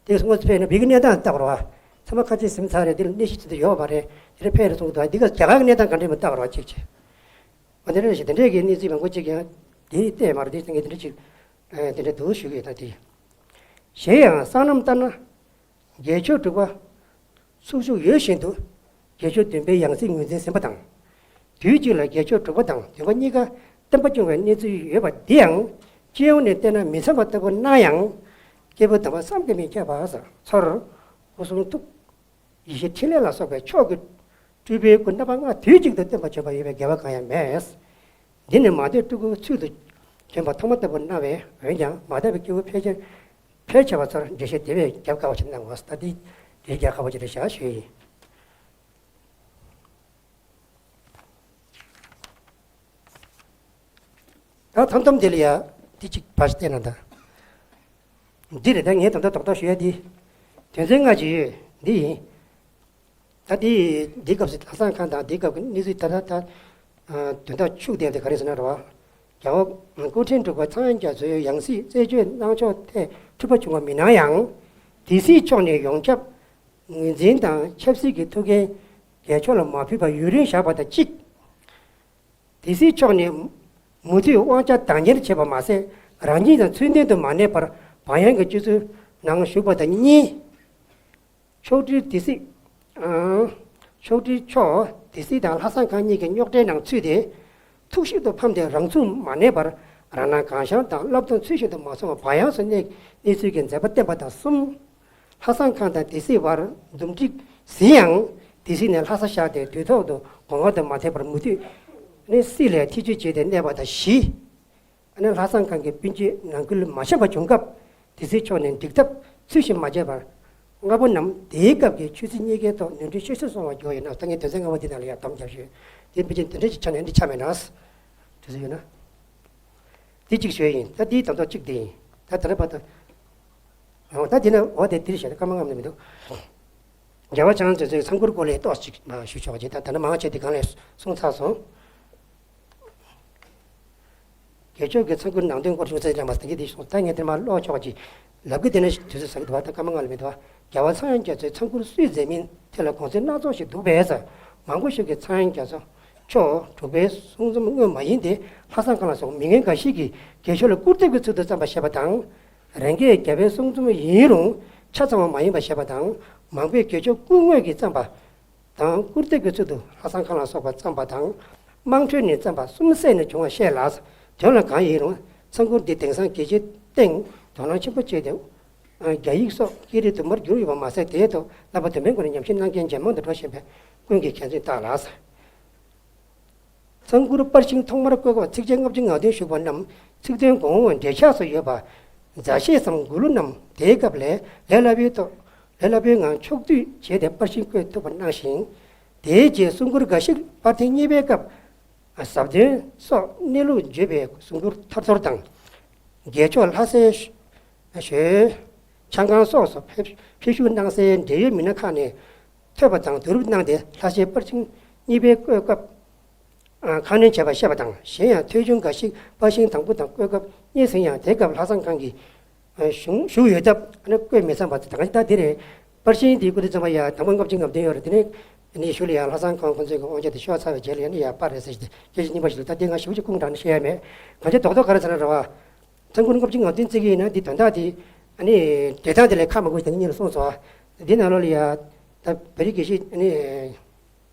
དེ་དངོས་སུ་ཕེབས་ན་བི་གའི་གནས་སྟངས་ལྟ་བར་བ། ཚང་མ་ཁ་ཆེ་ཟིན་ཚར་རེད། འདི་ལ་གནས་གཞི་ཚུལ་དུ་ཡོད་པ་རེད། དེ་ལ་ཕེབས་རེ་གསུངས་འདུག་འདི་ག་རྒྱ་གར་གྱི་གནས་སྟངས་ག་འདྲ་ཡིན་པ་ལྟ་བར་བ་གཅིག་བྱས། འོ་དེ་འདྲ་ཞིག་དེ་འདྲའི་གི་གནས་ཚུལ་མང་པོ་ཅིག་ཡང་དེ་བལྟས་མ་རེད། དེ་ངས་དེ་འདྲ་ཅིག་ཨ་དེ་འདྲ་འདུག་ཞུ་གི་ཡོད། ད་དེ་གཞན་ཡང་སོ་ནམ་ལྟར་ན། རྒྱལ་མཆོག་དྲུག་པ་ཚུགས་ཚུགས་ཡོད་བཞིན་དུ་རྒྱལ་མཆོག་བདུན་པའི་ཡང་སྲིད་ངོས་འཛིན་ཟིན་པ་དང་། དུས་གཅིག་ལ་རྒྱལ་མཆོག་དྲུག་པ་དང་བདུན་པ་གཉིས་ཀ་བསྟན་པ་སྐྱོང་བའི་གནས་ཚུལ་ཡོད་པ་འདི་ཡང་སྤྱི་ཡོངས་ནས་བལྟས་ན་མི་འཚམ་པ་ལྟ་བུ་སྣང་ཡང་། སྐྱེས་བུ་དམ་པ་བསམ་གྱིས་མི་ཁྱབ་པ་ཚོར་སྐུ་གསུང་ཐུགས། ཡེ་ཤེས་ཕྲིན་ལས་ལ་སོགས་པའི་མཆོག་གི་སྤྲུལ་པའི་སྐུ་རྣམ་པ་ལྔ་དུས་གཅིག་ཏུ་སྟོན་པར་བྱོན་པ་ཡོད་པའི་འགལ་བ་གང་ཡང་མེད། འདི་ནི་མ་དད་སྤྲུལ་སྐུའི་ཚུལ་དུ་བྱོན་པ་ཐོག་མ་ལྟ་བུར་སྣང་བས། འོན་ཀྱང་མ་དད་པའི་སྐྱེས་བུ་ཕལ་ཆེར་ཕལ་ཆེ་བ་ཚོར་འགྲེལ་བཤད་དེ་བས་རྒྱབ་དཀའ་བ་ཞིག་གནང་བ། ད་འདི་དེའི་རྒྱབ་ཁ་བོ་ཅིག་རེད་བཞག་ཞུ་ཡིན། ད་ཐམ་ཐམ་དེ་ལ་ཡ་དེ་གཅིག་ཕར་བལྟས་ན་ད། འདི་རེད། ད་ངས་ད་ལྟ་རྡོག་རྡོག་ཞུ་ཡ་འདི་དོན་ཚན་ལྔ་ཅིག་ཡོད། འདི་ཡིན། ད་འདི་འདི་སྐབས་སུ་ལྷ་བཟང་ཁང་དང་འདི་སྐབས་ཀྱི་གནས་ཚུལ་ད་ལྟ་ད་དོན་དག་ཤུགས་ལྡན་དེ་ག་རེ་ཟེར་ན་རེད་བ། རྒྱལ་བ་སྐུ་ཕྲེང་དྲུག་པ་ཚངས་དབྱངས་རྒྱ་མཚོའི་ཡང་སྲིད་རྩད་གཅོད་གནང་ཕྱོགས་ཐད་འཁྲུལ་པ་བྱུང་བ་མི་སྣང་ཡང་། སྡེ་སྲིད་མཆོག་ནས་ཡོངས་ཁྱབ་ངོས་འཛིན་དང་ཆབ་སྲིད་ཀྱི་ཐུགས་འགན་རྒྱལ་མཆོག་ལ་མ་ཕུལ་བར་ཡུན་རིང་བཞག་པ་དང་གཅིག་སྡེ་སྲིད་མཆོག་ནས་མུ་མཐུད་དབང་ཆ་བདག་གཉེར་བྱས་པ་མ་ཟད། རང་ཉིད་དང་ཚུལ་ལྡན་དུ་མ་གནས་པར་བག་ཡངས་ཀྱི་སྤྱོད་ཚུལ་ནང་ཞུགས་པ་དང་གཉིས། མཆོག་སྤྲུལ་སྡེ་སྲིད། ཨང་། མཆོག་སྤྲུལ་མཆོག་སྡེ་སྲིད་དང་ལྷ་བཟང་ཁང་གཉིས་ཀྱི་རྙོག་དྲའི་ནང་ཚུད་དེ། ཐུགས་ཞིབ་ཏུ་ཕམ་སྟེ་རང་ཚུགས་མ་གནས་པར་རང་སྣང་གང་ཤར་དང་བསླབ་སྟོན་ཚུལ་བཞིན་དུ་མ་སོང་བར་བག་ཡངས་སུ་གནས་གནས་ཚུལ་གྱི་མཛད་པ་བསྟན་པ་དང་གསུམ། ལྷ་བཟང་ཁང་དང་སྡེ་སྲིད་དབར་འདུམ་འགྲིག་ཟིན་ཡང་། སྡེ་སྲིད་ནས་ལྷ་ས་བཞག་སྟེ་དུས་ཐོག་ཏུ་གོང་འོག་ཏུ་མ་ཐེག་པར་མུ་མཐུད་ནས་སྲིད་ལས་ཐེ་བྱུས་བྱས་ཏེ་གནས་པ་དང་བཞི། ཨ་ནི་ལྷ་བཟང་ཁང་གི་སྤུན་མཆེད་ནང་ཁུལ་མ་འཆམ་པ་བྱུང་སྐབས། སྡེ་སྲིད་མཆོག་ནས་འགྲིག་ཐབས་ཚུལ་བཞིན་མ་བྱས་པར། ལྔ་པོ་རྣམས་དེའི་སྐབས་ཀྱི་ཆོས་སྲིད་གཉིས་ཀའི་ཐོག་ནོར་འཁྲུལ་ཤོར་སོང་བར་གྱུར་ཡོད་ན། ད་ངས་དོན་ཚན་ལྔ་པོ་འདི་ནང་ལ་ཡང་དམ་བརྒྱབ་ཞུས། དེ་ཕལ་ཆེར་དེ་འདྲ་ཞིག་ཆགས་ནས་འདི་ཆགས་མེད་ན། དུས་ཚོད་ཡོད་ན། འདི་གཅིག་ཞུས་ཡིན། ད་འདིའི་དོན་ཐོག་གཅིག་འདི་ཡིན། ད་དེ་འདྲ་བར་དུ། འོ་ད་འདི་ནི་འོ་དེ་འདིར་བཤད་ན་སྐར་མ་ལྔ་ནས་མི་འདུག་རྒྱལ་བ་བྱང་རྩེ་རྩེའི་ཚང་ཁུར་སྐོར་ལས་ཏོག་ཅིག་མ་ཞུ་ཆོག་ཅིག་ད་ད་ནི་མང་ཆེ་འདི་གང་ལས་གསུངས་ཚར་སོང་། རྒྱལ་མཆོག་གི་ཚང་ཁུར་ནང་དོན་སྐོར་ཞུ་ཚེ་ལ་མ་སྟེང་གི་འདི་གསུངས། ད་ངས་དེ་མ་ཀློག་ཆོག་ཅིག་ལབ་ཀྱི་དེ་ནི་དུས་ཚོད་ཟ་གི་འདུག་བ། ད་སྐར་མ་ལྔ་ལས་མི་འདུག་བ། རྒྱལ་བ་ཚངས་དབྱངས་རྒྱ་མཚོའི་ཚང་ཁུར་སུས་མཛད་མིན་ཐད་ལ་དགོངས་ཚུལ་སྣ་ཚོགས་ཤིག་འདུག་པས་ཟེར། མང་པོ་ཞིག་གིས་ཚངས་དབྱངས་རྒྱ་མཚོ་མཆོག་དྲུག་པའི་གསུང་རྩོམ་དངོས་མ་ཡིན་ཏེ། ལྷ་བཟང་ཁང་ལ་སོགས་མི་ངན་འགའ་ཞིག་གིས་རྒྱལ་མཆོག་ལ་སྐུར་འདེབས་ཀྱི་ཚུལ་དུ་བརྩམས་པ་ཞེས་པ་དང་། རང་གིས་རྒྱལ་པོའི་གསུང་རྩོམ་ཡིན་རུང་ཆ་ཚང་བ་མ་ཡིན་པ་ཞེས་པ་དང་། མང་པོས་རྒྱལ་མཆོག་སྐུ་དངོས་ཀྱིས་བརྩམས་པ་དང་། སྐུར་འདེབས་ཀྱི་ཚུལ་དུ་ལྷ་བཟང་ཁང་ལ་སོགས་པ་བརྩམས་པ་དང་། དམངས་ཁྲོད་ནས་བརྩམས་པ་གསུམ་བསྲེས་ནས་བྱུང་བ་བཤད་ལ། དོན་ལ་གང་ཡིན་རུང་ཚང་ཁུར་འདི་དེང་སང་རྒྱལ་སྤྱིའི་སྟེང་དོ་སྣང་ཆེན་པོ་བྱས་ཏེ། རྒྱ་ཡིག་སོགས་སྐད་རིགས་དུ་མར་བསྒྱུར་ཡོད་པ་མ་ཟད། དེའི་ཐོག་བསླབ་པ་དམ་པའི་སྒོ་ནས་ཉམས་ཞིབ་གནང་མཁན་ཇེ་མང་དུ་འགྲོ་བཞིན་པའི་ཀུན་གྱིས་མཁྱེན་ཚུལ་ལྟར་ལགས། ཚང་ཁུར་པར་ཤིང་ཐོག་མར་བརྐོས་སྐབས་ཚིགས་བཅད་ལྔ་བཅུ་ང་བདུན་བཞུགས་པ་རྣམས་ཚིག་དོན་གོང་འོག་འབྲེལ་ཆགས་སུ་ཡོད་པ། མཛའ་བཤེས་སམ་མགུར་གླུ་རྣམས་དེའི་སྐབས་ལས་ལས་སླ་པོའི་ཐོག་ལས་སླ་པོའི་ངང་ཕྱོགས་བསྡུས་བྱས་ཏེ་པར་ཤིང་བརྐོས་ཐུབ་པར་སྣང་ཞིང་། དེའི་རྗེས་གསུང་མགུར་འགའ་ཞིག་པར་ཐེངས་གཉིས་པའི་སྐབས། ཟབ་དོན་སོགས་གནས་ལུགས་བརྗོད་པའི་གསུང་མགུར་ཐར་ཐོར་དང་། རྒྱལ་མཆོག་ལྷ་སའི་ཞོལ་ཆང་ཁང་སོགས་སུ་ཕེབས་ཕེབས་བཞུགས་གནང་སའི་འབྲེལ་ཡོད་མི་སྣ་ཁག་ནས་ཐོས་པ་དང་བསྡུ་རུབ་གནང་སྟེ་ལྷ་སའི་པར་ཤིང་གཉིས་པའི་བརྐོས་སྐབས། ཨ། ཁ་སྣོན་བྱས་པ་བཤད་པ་དང་། གཞན་ཡང་ཐོས་ཆུང་འགའ་ཞིག་པར་ཤིང་དང་པོ་དང་བརྐོས་སྐབས་རྙེད་ཟིན་ཡང་དེ་སྐབས་ལྷ་བཟང་ཁང་གི་ཨ། བཞུགས་བཞུགས་ཡོད་སྟབས་ཨ་ནི་བརྐོས་མི་ཚར་བ་དང་། ད་འདི་རེད། པར་ཤིང་འདི་བརྐོས་དུས་ཙམ་པ་ཡ་དང་པོ་ལྔ་བཅུ་ང་བདུན་ཡོད་རེད། དེ་ནས་ནི་གཞུག་ལ་ཡང་ལྷ་བཟང་ཁང་ཁོང་ཚོས་ཀྱི་དབང་ཆ་དེ་ཤོར་ཚར་བའི་རྗེས་ལ་ཡང་ནི་ཡ་པར་རེད་ཟེར་ཞིག་དེ་སྐད་ཆ་རྙིང་པ་ཞིག་འདུག་ད་འདི་ང་ཞིབ་ཅིག་ཁུངས་དྲངས་ནས་བཤད་ཡ་མེད། གང་ཅི་རྡོག་རྡོག་ག་རེ་ཟེར་ན་རེད་བ། ཚང་ཁུར་ལྔ་བཅུ་ང་བདུན་བརྩི་གི་ཡིན་ན་འདི་དོན་དག་དེ་ཨ་ནི་འབྲེལ་སྟངས་དེ་ལས་ཁ་མ་གོ་ཞིག་དང་གཉིས་ལ་གསུངས་སོང་། འདི་ནང་ལོགས་ལ་ཡ་ད་བོད་རིགས་དགེ་བཤེས་ཨ་ནི།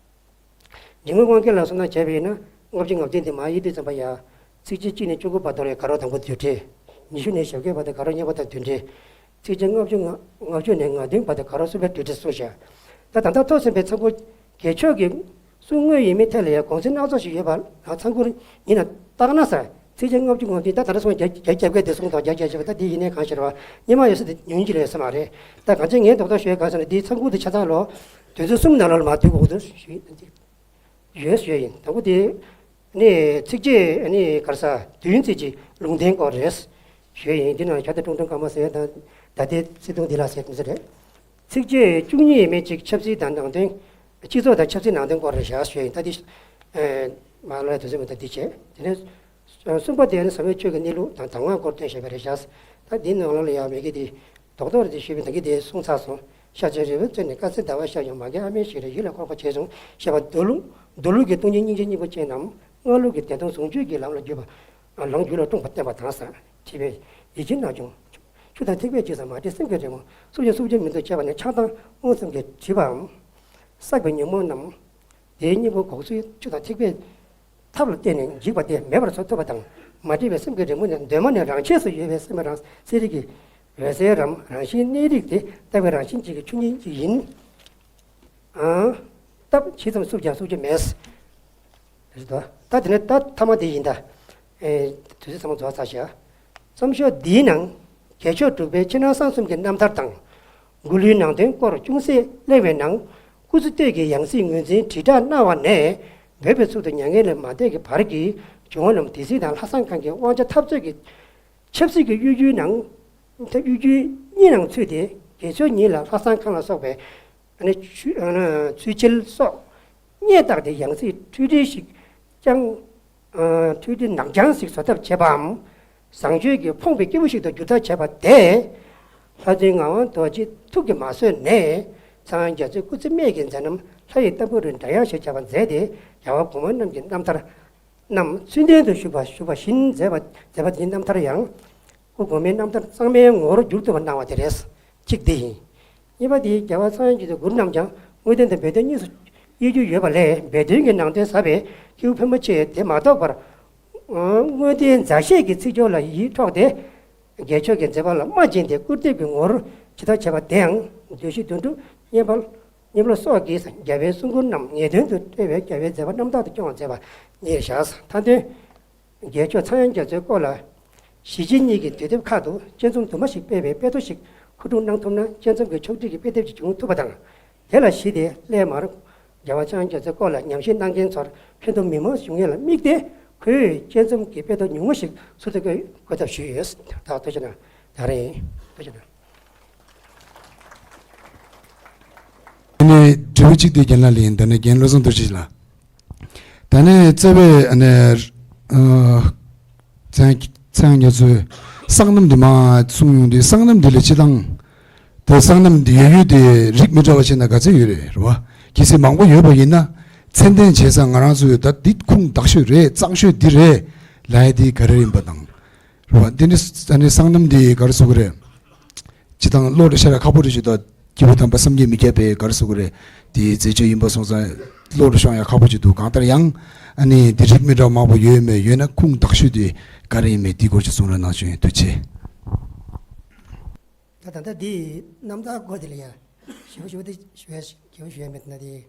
འཇིགས་མེད་དབང་རྒྱལ་ལ་སོང་ན་བྱས་པ་ཡིན་ན་ལྔ་བཅུ་ང་བདུན་དེ་མ་ཡིན་དུས་ཙམ་པ་ཡ། ཚིགས་བཅད་གཅིག་ནས་བཅུ་དགུ་བར་དུ་ལ་དགའ་རབ་དང་པོ་བསྡུས་གྲྭས། ཉི་ཤུ་ནས་ཞེ་བརྒྱད་བར་དུ་དགའ་རབ་གཉིས་པ་དང་བསྡུས་གྲྭས། ཚིགས་བཅད་ལྔ་བཅུ་ང་ལྔ་བཅུ་ནས་ང་བདུན་བར་དུ་དགའ་རབ་གསུམ་པའི་བསྡུས་གྲྭས་གསུངས་བཞག་ད་ད་ལྟ་ཐོས་ཟིན་པའི་ཚང་ཁུར་རྒྱལ་མཆོག་གི་གསུང་དངོས་ཡིན་མིན་ཐད་ལ་ཡང་དགོངས་ཚུལ་སྣ་ཚོགས་ཤིག་ཡོད་པ་ལ། ཚང་ཁུར་ཡིན་ན་བརྟག་ན་ཟེར། ཚིགས་བཅད་ལྔ་བཅུ་ང་བདུན་ད་ད་ལྟ་སོང་བརྒྱ་བརྒྱ་བརྒྱད་དེ་གསུངས་དང་། བརྒྱ་བརྒྱད་བྱས་པ་ད་འདི་ཡིན་ནའི་གང་ཞིག་རེད་བ། སྙན་མ་ཡོད་ས་དེ་ཉུང་ཉུང་ཅིག་ལས་ཡོད་ས་མ་རེད། ད་གང་ཅི་ངས་རྡོག་རྡོག་ཞུ་ཡ་གང་ཟེར་ན། འདིའི་ཚང་ཁུར་དེ་ཆ་ཚང་ལོ། དོན་ཚན་གསུམ་ནང་ལོགས་ལ་མར་བསྡུས་དགོས་འདུག་ཞུ་ཡིན། ཡོད་ཞུ་ཡ་ཡིན། དང་པོ་དེ་ནི་ཚིགས་བཅད་ནི་ག་རེ་ཟ་བདུན་ཙམ་གྱི་ལུང་བསྟན་སྐོར་རེད་ཞུ་ཡ་ཡིན། འདི་ནང་ཁྱབ་བརྡལ་ཀྲུང་ཀྲུང་ཀརྨ་ཟེར་ཡ་དང་། ད་ལྟའི་བརྩེ་དུང་འདི་ལ་ཟེར་མི་ཟེར་རེད། ཚིགས་བཅད་བཅུ་གཉིས་ཡས་མས་གཅིག་ཆབ་སྲིད་དང་ནང་དོན། སྤྱི་ཚོགས་དང་ཆབ་སྲིད་ནང་དོན་སྐོར་རེད་བཞག་ཞུ་ཡ་ཡིན། ད་འདི་མ་ལོ་ཡ་དུས་ཚོད་མི་འདུག་འདི་བྱས། དེ་ནས་གསུམ་པ་དེ་ནི་ཟབ་མོའི་ཆོས་ཀྱི་གནས་ལུགས་དང་གདམས་ངག་སྐོར་སྟོན་བྱས་པ་རེད་བཞག་ད་འདིའི་ནང་ལོགས་ལ་ཡང་མི་གི་དེ་རྡོག་རྡོག་རེ་དེ་ཞུས་པའི་ད་གི་དེ་གསུངས་ཚར་སོང་། ཤར་ཕྱོགས་རི་བོའི་རྩེ་ནས་དཀར་གསལ་ཟླ་བ་ཤར་ཡང་། མ་རྒན་ཨ་མའི་ཞལ་རས་ཡིད་ལ་འཁོར་བར་བྱས་བྱུང་། ཞེས་པ་མདོ་ལུགས། མདོ་ལུགས་ཀྱི་སྟོང་ཉིད་སྙིང་རྗེ་སྙིང་པོ་ཅན་ནམ། སྔ་ལུགས་ཀྱི་བདེན་སྟོང་ཟུང་འཇུག་གི་ལམ་ལ་བརྒྱུད་པ། ལམ་རྒྱུད་ལ་སྤྲུངས་པ་བསྟན་པ་དང་ཟེར། བྲིས་པའི་ཡིད་ཀྱི་ན་ཆུང་། ཆུ་དང་ཐིགས་པས་ཇི་ཙམ་མ་བྲིས་སེམས་ཀྱི་རི་མོ། སུབ་ཀྱང་སུབ་ཀྱང་མི་འདུག་བྱས་པ་ནི་ཆགས་སྡང་དབང་གསུམ་གྱིས་བྲིས་པའམ། བསགས་པའི་ཉོན་མོངས་རྣམས། དེའི་སྙིང་པོ་འགོག་ཚུལ་ཆུ་དང་ཐིགས་པའི་ཐབས་ལ་བརྟེན་ནས་འཇིག་པ་སྟེ་མེད་པར་བཟོ་ཐུབ་པ་དང་། མ་བྲིས་པའི་སེམས་ཀྱི་རི་མོ་ནི་གདོད་མ་ནས་རང་ཆས་སུ་ཡོད་པའི་སེམས་རང་གསལ་རིག་གི་འོད་གསལ་རམ་རང་བཞིན་གནས་རིག་སྟེ་ལྟ་བའི་རང་བཞིན་གཅིག་གི་ཆོས་ཉིད་ཅིག་ཡིན། ཨང་། སྟབས་ཇི་ཙམ་བསུབས་ཀྱང་བསུབ་རྒྱུ་མེད། རེད་དོ། ད་དེ་ནས་ད་ཐ་མ་དེ་ཡིན་ད། ཨེ། དུས་ཚོད་ཚང་མ་རྫོགས་ཚར་ཤག། རྩོམ་ཤོག་འདིའི་ནང་། རྒྱལ་མཆོག་འབྲུག་པའི་ཕྱི་ནང་གསང་གསུམ་གྱི་རྣམ་ཐར་དང་། མགུར་གླུའི་ནང་དོན་སྐོར་ཅུང་ཟད་གླེང་བའི་ནང་། སྐུ་ཚེ་སྟོད་ཀྱི་ཡང་སྲིད་ངོས་འཛིན་དྲིལ་བསྒྲགས་གནང་བ་ནས། བོད་པའི་ཚུལ་དུ་མྱ་ངན་ལས་མ་འདས་ཀྱི་བར་གྱི་བྱུང་བ་རྣམས་སྡེ་སྲིད་དང་ལྷ་བཟང་ཁང་གི་དབང་ཆ་འཐབ་རྩོད་ཀྱི་ཆབ་སྲིད་ཀྱི་གཡོ་སྒྱུའི་ནང་། གཡོ་སྒྱུའི་གཉིས་ནང་ཚུད་དེ་རྒྱལ་མཆོག་ཉིད་ལ་ལྷ་བཟང་ཁང་ལ་སོགས་པའི་ཨ་ནི་ཆུ་ཨ་ནི་ཚུལ་འཆལ་སོགས་སྙད་བཏགས་ཏེ་ཡང་སྲིད་འཁྲུལ་སྒྲིལ་ཞིག་ཀྱང་། ཨ། འཁྲུལ་སྒྲིལ་ནག་རྐྱང་ཞིག་བཟོ་ཐབས་བྱས་པའམ། བཟང་སྤྱོད་ཀྱིས་ཕོངས་པའི་སྐྱེས་བུ་ཞིག་ཏུ་འགྱུར་ཐབས་བྱས་པ་དེས། ལྷ་བཙུན་ངག་དབང་རྡོ་རྗེ་ཐུགས་ཀྱིས་མ་བཟོད་ནས། ཚངས་དབྱངས་རྒྱ་མཚོའི་སྐུ་ཚེ་སྨད་ཀྱི་མཛད་རྣམ་ལྷ་ཡི་ཏམ་བུ་རུའི་སྒྲ་དབྱངས་ཞེས་བྱ་བ་མཛད་དེ། རྒྱལ་བ་གོང་མ་རྣམས་ཀྱི་རྣམ་ཐར་རྣམས་ཚུལ་ལྡན་དུ་བཞུགས་པ་བཞུགས་པ་བཞིན་མཛད་པ་མཛད་པ་དེའི་རྣམ་ཐར་ཡང་། སྐུ་གོང་མའི་རྣམ་ཐར་གཙང་མའི་ངོ་བོར་འགྱུར་ཐུབ་པ་གནང་བ་དེ་རེད། གཅིག་འདི་ཡིན། གཉིས་པ་དེ་རྒྱལ་བ་ཚངས་དབྱངས་རྒྱ་མཚོའི་མགུར་རྣམས་ཀྱང་དངོས་བསྟན་དང་སྦས་དོན་གཉིས་སུ་དབྱེ་རྒྱུ་ཡོད་པ་ལས། སྦས་དོན་གྱི་ནང་དོན་ཟབ་པའི་སྐྱེས་བུ་ཕལ་མོ་ཆེས་དེ་མ་རྟོགས་པར། དངོས་བསྟན་མཛའ་བཤེས་ཀྱི་ཚིག་སྦྱོར་ལ་ཡིད་འཕྲོག་སྟེ། རྒྱལ་མཆོག་གི་མཛད་པ་ལ་རྨ་བྱིན་ཏེ་སྐུར་འདེབས་ཀྱི་ངོ་བོར་བྱེད་ཐབས་བྱས་པ་དེའང་། མདོས་བཤད་དོན་གྲུབ་བསྙེན་པར་བསྙེན་པར་སོགས་ཀྱིས་རྒྱལ་བའི་གསུང་མགུར་རྣམས་ངེས་དོན་དུ་འགྲེལ་བའི་རྒྱལ་བའི་མཛད་པ་རྣམ་དག་ཏུ་སྐྱོང་བར་མཛད་པ་ཉིད་བཞག། མཐའ་དོན། རྒྱལ་མཆོག་ཚངས་དབྱངས་རྒྱ་མཚོའི་སྐོར་ལ། ཞི་བྱེད་གཉིས་ཀྱི་དུས་དེབ་ཁག་ཏུ་དཔྱད་རྩོམ་དུ་མ་ཞིག་སྤེལ་བའི་དཔེ་ཐོ་ཞིག་མཁོ་སྒྲུབ་གནང་ཐུབ་ན། དཔྱད་རྩོམ་གྱི་ཕྱོགས་སྒྲིག་གི་དཔེ་དེབ་ཅིག་བྱུང་ཐུབ་པ་དང་། དེ་ལ་གཞི་དེ་སླད་མར་རྒྱལ་བ་ཚངས་དབྱངས་རྒྱ་མཚོའི་སྐོར་ལ་ཉམས་ཞིབ་གནང་མཁན་ཚོར་ཕན་ཐོགས་མི་མང་བྱུང་ཡས་ལ་དམིགས་ཏེ། ཁོས་དཔྱད་རྩོམ་གྱི་དཔེ་ཐོ་ཉུང་ངུ་ཞིག་ཚུར་དུ་བཀོད་བཀོད་ཐབས་ཞུས་ཡོད། ད་ཐུགས་རྗེ་གནང་། ད་རེད། ཐུགས་རྗེ་གནང་། ཨ་ནི་དྲི་བ་གཅིག་དེ་རྒན་ལགས་ལ་ཡིན། ད་ནི་རྒན་བློ་བཟང་རྡོ་རྗེ་ལགས། ད་ནི་རྩ་བའི་ཨ་ནི་ཨ་ཚངས་ཚངས་རྒྱ་མཚོའི་སྲང་ལམ་འདི་མ་གསུངས་ཡོང་དུས། སྲང་ལམ་འདི་ལ་སྤྱི་བཏང་དེ་སྲང་ལམ་འདི་ཡོད་ཡོད་དེ་རིགས་མི་འདྲ་བ་བྱས་ན་ག་ཚད་ཡོད་རེད། རེད་བ། གལ་སྲིད་མང་པོ་ཡོད་པ་ཡིན་ན། ཚད་ལྡན་བྱས་ཙང་ང་རང་ཚོས་ད་འདི་ཁུངས་དག་ཤོས་རེད། གཙང་ཤོས་འདི་རེད་ལབ་ཡ་དེ་ག་རེ་ཡིན་པ་དང་། རེད་བ། འདི་ནི་ཨ་ནི་སྲང་ལམ་འདི་ག་རེ་ཟེར་དགོས་རེད། སྤྱི་བཏང་བློ་ལ་ཤར་ཡ་ཁག་པོ་རེད་ཅེས་དང་། སྐྱེས་བུ་དམ་པ་བསམ་གྱིས་མི་ཁྱབ་པའི་ག་རེ་ཟེར་དགོས་རེད། དེའི་མཛད་སྤྱོད་ཡིན་པ་སོང་ཙང་བློ་ལ་ཤོང་ཡ་ཁག་པོ་ཅིག་འདུག། གང་ལྟར་ཡང་ཨ་ནི་དེ་རིགས་མི་འདྲ་མང་པོ་ཡོད་མེད། ཡོད་ན་ཁུངས་དག་ཤོས་དེ་ག་རེ་ཡིན་མེད་དེའི་སྐོར་ཅིག་གསུང་རོགས་གནང་ཞུ་ཡིན། ཐུགས་རྗེ་ཆེ། ད་ད་ལྟ་འདི་རྣམ་ཐར་སྐོར་དེ་ལ་ཡ་ཞིབ་པོ་ཞིབ་པོ་དེ་ཞུ་ཡ་ཞིབ་པོ་ཞུ་ཡ་མེད་ན་དེ།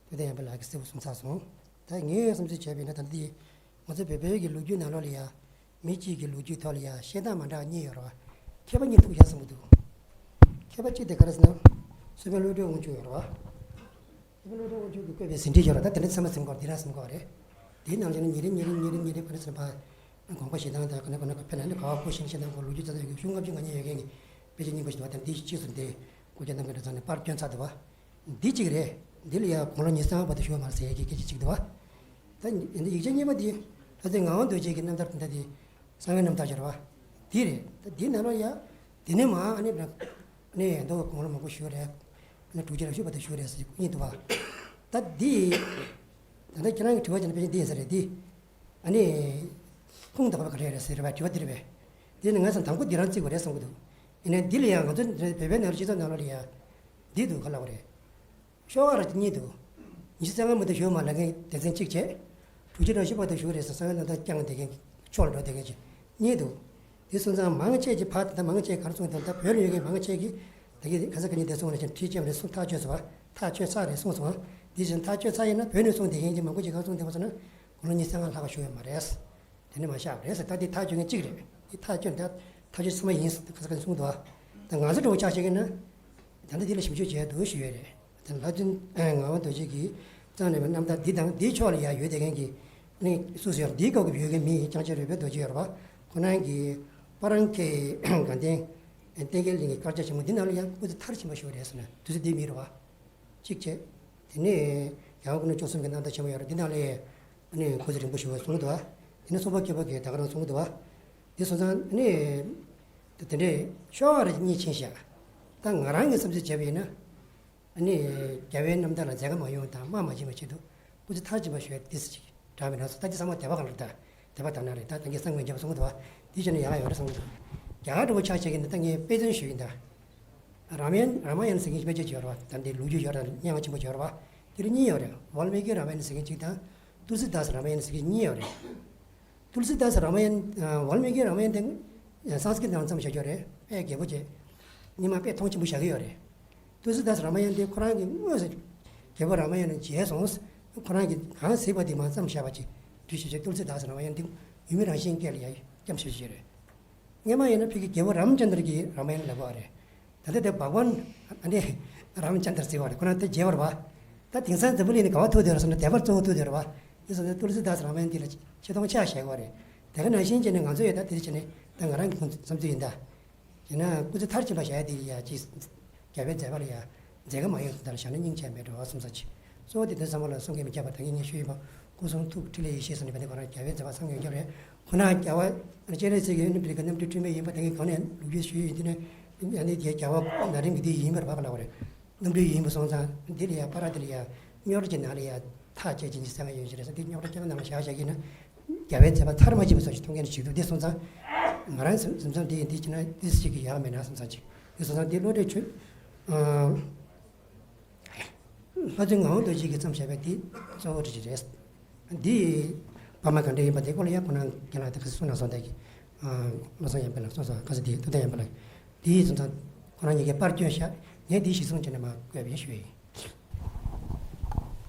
ཐུབ་བསྟན་ཡར་འཕེལ་ལགས་ཀྱིས་གསལ་པོ་གསུངས་ཚར་སོང་། ད་ངས་བསམ་ཚུལ་བྱས་པ་ཡིན་ན། ད་ལྟ་འདི་ང་ཚོ་བོད་པའི་གི་ལོ་རྒྱུས་ནང་ལོགས་ལ་ཡ། མི་གཅིག་གི་ལོ་རྒྱུས་ཐོག་ལ་ཡ་བཤད་སྟངས་མ་འདྲ་གཉིས་ཡོད་རེད་བ། མཁས་པ་གཉིས་ཐུག་བཞག་བསམ་གྱི་འདུག། མཁས་པ་གཅིག་དེ་ག་རེ་ཟེར་ན། སྲོལ་དཔོན་བློ་གྲོས་དབང་ཕྱུག་ཡོད་རེད་བ། སྲོལ་དཔོན་བློ་གྲོས་དབང་ཕྱུག་གིས་བཀོད་པའི་ཟིན་བྲིས་ཡོད་རེད། ད་དེ་འདྲ་ཚང་མ་ཟིན་དགོས། འདི་རང་ཟིན་དགོས་རེད། དེའི་ནང་ལ་ནི་ཉིན་རེ་ཉིན་རེ་ཉིན་རེ་ཉིན་རེ་ག་རེ་ཟེར་ན་ཕར། དགོངས་པ་བཞེས་སྟངས་དང་། ག་ནས་ག་ནས་དཔེར་ན་ནི་ག་བ་ཁོ་བཞེངས་བཞེངས་སྟངས་སྐོར། ལོ་རྒྱུས་རྩ་ནས་ཡོད་མཁན་བཅུ་ལྔ་བཅུ་ང་གཉིས་ཡོད་མཁན་གྱི་དཔེ་ཆ་རྙིང་པ་ཞིག་འདུག་བ། དེ་འདི་གཅིག་སུ་འདི་སྐུ་རྒྱལ་རྣམ་རྒྱལ་གྲྭ་ཚང་ནས་པར་བསྐྱོན་ཚར་འདུག་བ། འདི་གཅིག་རེད། འདི་ལ་ཡང་དགུང་ལོ་ཉི་ཤུ་རྩ་ལྔ་བར་དུ་བཞུགས་པ་མ་རེད་ཟེར་ཡ་གི་སྐད་ཆ་གཅིག་འདུག་བ། ད་འདི་ཡིག་ཆ་གཉིས་པ་འདི། ད་ལྟའི་ངག་དབང་རྡོ་རྗེ་གི་རྣམ་ཐར་དེ་འདྲ་དེ། གསང་བའི་རྣམ་ཐར་ཅིག་རེད་བ། འདི་རེད། ད་འདི་ནང་ལ་ཡ། འདི་ནས་མར་ཨ་ནི་ཨ་ནི་མདོ་དགུང་ལོ་མང་པོ་བཞུགས་རེད། ཨ་ནི་དྲུག་ཅུ་རེ་བཞི་བར་དུ་བཞུགས་རེད་ཟེར་གྱི་གཉིས་འདུག་བ། ད་འདི། ད་ལྟ་ཁྱེད་རང་གི་དྲི་བ་བྱས་ན་ཕལ་ཆེར་འདི་ཡིན་ས་རེད། འདི། ཨ་ནི། ཁུངས་དག་པ་ག་རེ་རེད་ཟེར་བ་དྲི་བ་འདི་རེད་པས། དེ་ནི་ང་ཚོ་དང་པོ་འདི་རང་བརྩི་དགོས་རེད་བསམ་གྱི་འདུག། ཡིན་ནའི་འདི་ལ་ཡང་ང་ཚོ་བོད་པའི་ནང་སྤྱི་ཚོགས་ནང་ལོགས་ལ་ཡང་། འདི་འདུག་ག་ལབ་པ་རེད། ཤོག་ཁ་ར་གཉིས་འདུག། ཉི་ཤུ་རྩ་ལྔ་མ་གཏོགས་བཞུགས་མ་ལབ་མཁན་སྡེ་ཚན་གཅིག་བྱས། དྲུག་ཅུ་རེ་བཞི་བར་དུ་བཞུགས་རེད་ཟེར། གསང་བའི་རྣམ་ཐར་བསྐྱངས་བསྡད་མཁན་གྱི་ཕྱོགས་ལ་འགྲོ་བསྡད་མཁན་གྱི་གཉིས་འདུག། དེ་སོང་ཙང་མང་ཆེ་གིས་ཕར་ད་ལྟ་མང་ཆེ་གིས་ག་རེ་གསུངས་ཡོད་དམ། ད་བོད་ལ་ཡོད་མཁན་མང་ཆེ་གིས་ད་གིན་ཁ་སང་ཁ་ཉིན་དེ་སོང་བ་ནང་བཞིན་ཁྲིད་བྱས་པ་རེད་གསུངས། ཐག་ཆོད་སོང་བ། ཐག་ཆོད་ཚར་རེད་གསུངས་སོང་བ། དེ་བཞིན་ཐག་ཆོད་ཚར་ཡིན་ན་བོད་ནས་གསུངས་བསྡད་མཁན་གྱི་མང་པོ་ཅིག་ག་རེ་གསུངས་བསྡད་པ་ཟེར་ན། དགུང་ལོ་ཉི་ཤུ་རྩ་ལྔ་ལྷག་བཞུགས་ཡོད་མ་རེད། དེ་ནས་མ་བཞག་པ་རེད་ཟེར། ད་འདི་ཐག་གཅོད་མཁན་གཅིག་རེད། འདི་ཐག་གཅོད་ད་ཐག་གཅོད་ཚང་མ་ཡིན་ཟེར་ཁ་སང་ཁ་སང་གསུངས་འདུག་བ། ད་ང་ཚོ་འདྲ་བོ་ཆ་བཞག་ན། ད་ལྟ་འདི་ལ་ཞིབ་འཇུག་བྱས་འདུག་ཞུ་ཡས་རེད། ད་ལྷ་བཙུན་ངག་དབང་རྡོ་རྗེ་གིས་བརྩམས་ནས་པའི་རྣམ་ཐར་འདི་དང་འདིའི་ཕྱོགས་ལ་ཡ་ཡོད་བསྡད་མཁན་གྱི་ནི་སུ་སུ་ཡོད། འདིའི་སྐབས་ཀྱི་ཡོད་མཁན་མི་སྐྱབས་རྗེ་རོལ་པའི་རྡོ་རྗེ་ཡོད་རེད་བ། ཁོ་རང་གིས་པ་རང་ཁེ་དགའ་ལྡན་བསྟན་རྒྱས་གླིང་གི་དཀར་ཆག་ཆེན་མོ་འདི་ནང་ལ་ཡ་སྐུ་ཚེ་མཐར་ཕྱིན་པ་ཞིག་རེད་ཟེར་ན་དུས་ཚོད་འདི་མི་རེད་བ། གཅིག་བྱས། དེ་ནས་རྒྱལ་བ་སྐུ་ཕྲེང་བཅུ་གསུམ་གྱི་རྣམ་ཐར་ཆེན་མོ་ཡོད་རེད། འདི་ནང་ལ་ཨ་ནི་སྐུ་ཚེ་རིང་པོ་ཞུ་བ་གསུངས་འདུག་བ། དེ་ནས་གསུམ་པ་མཁས་པ་གིས་ད་ག་རང་གསུངས་འདུག་བ། དེ་སོང་ཙང་ཨ་ནི་དེ་འདྲའི་ཤོག་ཁ་རེ་གཉིས་ཕྱིན་ཤག། ད་ང་རང་གི་བསམ་ཚུལ་བྱས་པ་ཡིན་ན། ཨ་ནི་རྒྱལ་བའི་རྣམ་ཐར་ལ་འཛད་དཀའ་མ་ཡོང་དང་དམའ་མ་ཕྱིན་པའི་ཆེད་དུ་སྐུ་ཚེ་མཐར་ཕྱིན་པ་ཞུ་ཡ་དེ་སྲིད་ཅིག། འདྲ་མི་འདྲ་སོང་། ད་འདི་ཚང་མ་དད་པ་གང་རེད། ད་དད་པ་དག་སྣང་རེད། ད་ད་གིན་སང་ཉིན་རྒྱབ་སོང་གི་འདུག་བ། འདི་བྱས་ན་ཡག་ཡོད་རེད་བསམ་གི་འདུག་རྒྱ་གར་འདྲ་པོ་ཆ་བཞག་གི་ན་ད་ངས་དཔེ་མཚོན་ཞུ་ཡིན་ད། རཱ་མ་ཡན། རཱ་མ་ཡན་ཟེར་མཁན་དཔེ་ཆ་ཡོད་རེད་བ། ད་འདི་ལོ་རྒྱུས་ཡོད་རེད། སྙན་ངག་ཆེན་པོ་ཡོད་རེད་བ། དེ་རུ་གཉིས་ཡོད་རེད། ཝཱལ་མི་ཀི་རཱ་མ་ཡན་ཟེར་མཁན་གཅིག་དང་། ཏུལ་སི་དཱས་རཱ་མ་ཡན་ཟེར་མཁན་གཉིས་ཡོད་རེད། ཏུལ་སི་དཱས་རཱ་མ་ཡན། ཨ། ཝཱལ་མི་ཀི་རཱ་མ་ཡན་དེ་སཾ་སྐྲྀཏ་ནང་བརྩམས་བཞག་ཡོད་རེད། དཔེ་རྒྱས་པོ་བྱས། སྔོན་མ་དཔེ་མཐོང་ཆེན་པོ་བཞག་གི་ཡོད་རེད། ཏུལ་སི་དཱས་རཱ་མ་ཡན་དེ་ཁོ་རང་གིས་དངོས་སུ་རྒྱལ་པོ་རཱ་མ་ཡན་ལ་མཇལ་སོང་། ཁོ་རང་གིས་གང་གཟིགས་པ་དེ་མར་བརྩམས་བཞག་པ་ཅིག་འདུག་བྱས་བྱས། ཏུལ་སི་དཱས་རཱ་མ་ཡན་དེ་ཡུལ་མི་རང་བཞིན་སྐད་ལ་ཡང་བརྩམས་བཞག་ཡོད་རེད། སྔོན་མ་ཡིན་ན་ཕ་གི་རྒྱལ་པོ་རམ་ཅན་དར་གྱི་རཱ་མ་ཡན་ལབ་པ་རེད། ད་ལྟ་དེ་བྷག་ཝན། ཨ་ནི་རམ་ཅན་དར་ཟེར་བ་རེད། ཁོ་རང་དེ་མཇལ་བ་རེད་བ། ད་དེང་སང་འཛམ་བུ་གླིང་ནས་ག་པར་ཐུག་བསྡད་རེད་ཟེར་ན་དེ་པར་གཙོ་བོ་ཐུག་བསྡད་རེད་བ། དེ་སོང་ཙང་ཏུལ་སི་དཱས་རཱ་མ་ཡན་འདི་ལ་ཆེ་མཐོང་ཆེ་བཞག་པ་རེད། དེ་ག་ནང་བཞིན་བྱས་ནས་ང་ཚོ་ཡང་ད་དེ་བྱས་ནས་ད་ང་རང་གི་ཁོང་བསམ་ཚུལ་ཡིན་ད། ཡིན་ན་སྐུ་ཚེ་མཐར་ཕྱིན་པ་བཞག་ཡ་དེ་ཡ་ཅིག་རྒྱལ་བའི་མཛད་པ་ལ་ཡ་མཛད་དཀའ་མ་ཡོང་དུས་ད་ལ་བཞག་ན་སྙིང་རྗེ་མེད་འགྲོ་བསམ་ས་ཅིག་གཙོ་བོ་དེ་དོན་ཚང་མ་ལ་གསུང་གི་མི་ཁྱབ་པ་ད་ངས་ངས་ཞུས་ཡིན་པ། སྐུ་གསུང་ཐུགས་ཁྲི་ལས་ཡེ་ཤེས་ཟེར་ནས་བ་དེ་ཁོ་རང་རྒྱལ་བའི་མཛད་པ་ཚང་ཡོད་རྒྱུ་རེད། ཁོ་ན་རྒྱལ་བ་སྤྱན་རས་གཟིགས་ཀྱི་ཨ་ནི་བི་ཀ་རྣམ་སྤྲུལ་འཁྲུལ་མེད་ཡིན་པ་ད་ངས་གོང་ནས་ལོ་རྒྱུས་ཞུས་ཡོད། དེ་ནས་ཨ་ནི་དེ་རྒྱལ་བ་ན་རིམ་གྱི་དེ་ཡིན་པར་བབ་པ་ལབ་པ་རེད། རྣམ་སྤྲུལ་ཡིན་པ་སོང་ཙང་འདི་ལ་ཡ་པར་དེ་ལ་ཡ་རྙོག་དྲ་ཅིག་ནང་ལ་ཡ་ཐག་བཅད་ཅིག་ཟེར་བ་ཡོད་ཀྱི་རེད་ཟེར། འདི་རྙོག་དྲ་རྐྱང་ནང་ལ་བཞག་བཞག་གི་ན། རྒྱལ་བའི་མཛད་པ་མཐར་མ་ཕྱིན་པ་སོགས་ཀྱི་མཐོང་མཁན་ཞིག་འདུག་དེ་སོང་ཙང་། ང་རང་སེམས་སེམས་ཙམ་དེ་ཡིན་དེ་བྱས་ན་དེ་ཞིག་གི་ཡག་མེད་ན་བསམ་ཙང་ཅིག་དེ་སོང་ཙང་དེ་བློ་གྲོས་ཆོད། ཨ། ལྷ་རྫོང་ངག་དབང་རྡོ་རྗེ་གིས་བརྩམས་བཞག་པའི་དེ་གཙོ་བོ་འདྲ་ཅིག་རེད། འདི་བར་མ་ག་འདྲ་ཡིན་པ་དེ་སྐོར་ལ་ཡང་ཁོ་རང་རྒན་ལགས་དེ་ག་ཚོད་གསུང་གནང་སོང་། དེ་གི། ཨ། བློ་བཟང་ཡར་འཕེལ་ལགས་གསུང་སོང་། ག་ཚོད་དེ་ཐུབ་བསྟན་ཡར་འཕེལ་ལགས། དེ་ཡིན་སོང་ཙང་ཁོ་རང་གཉིས་ཀས་པར་བསྐྱོན་བཞག་ངས་དེ་གཞིར་བཟུང་བྱས་ནས་མར་བཀོད་པ་ཡིན་ཞུ་ཡ་ཡིན།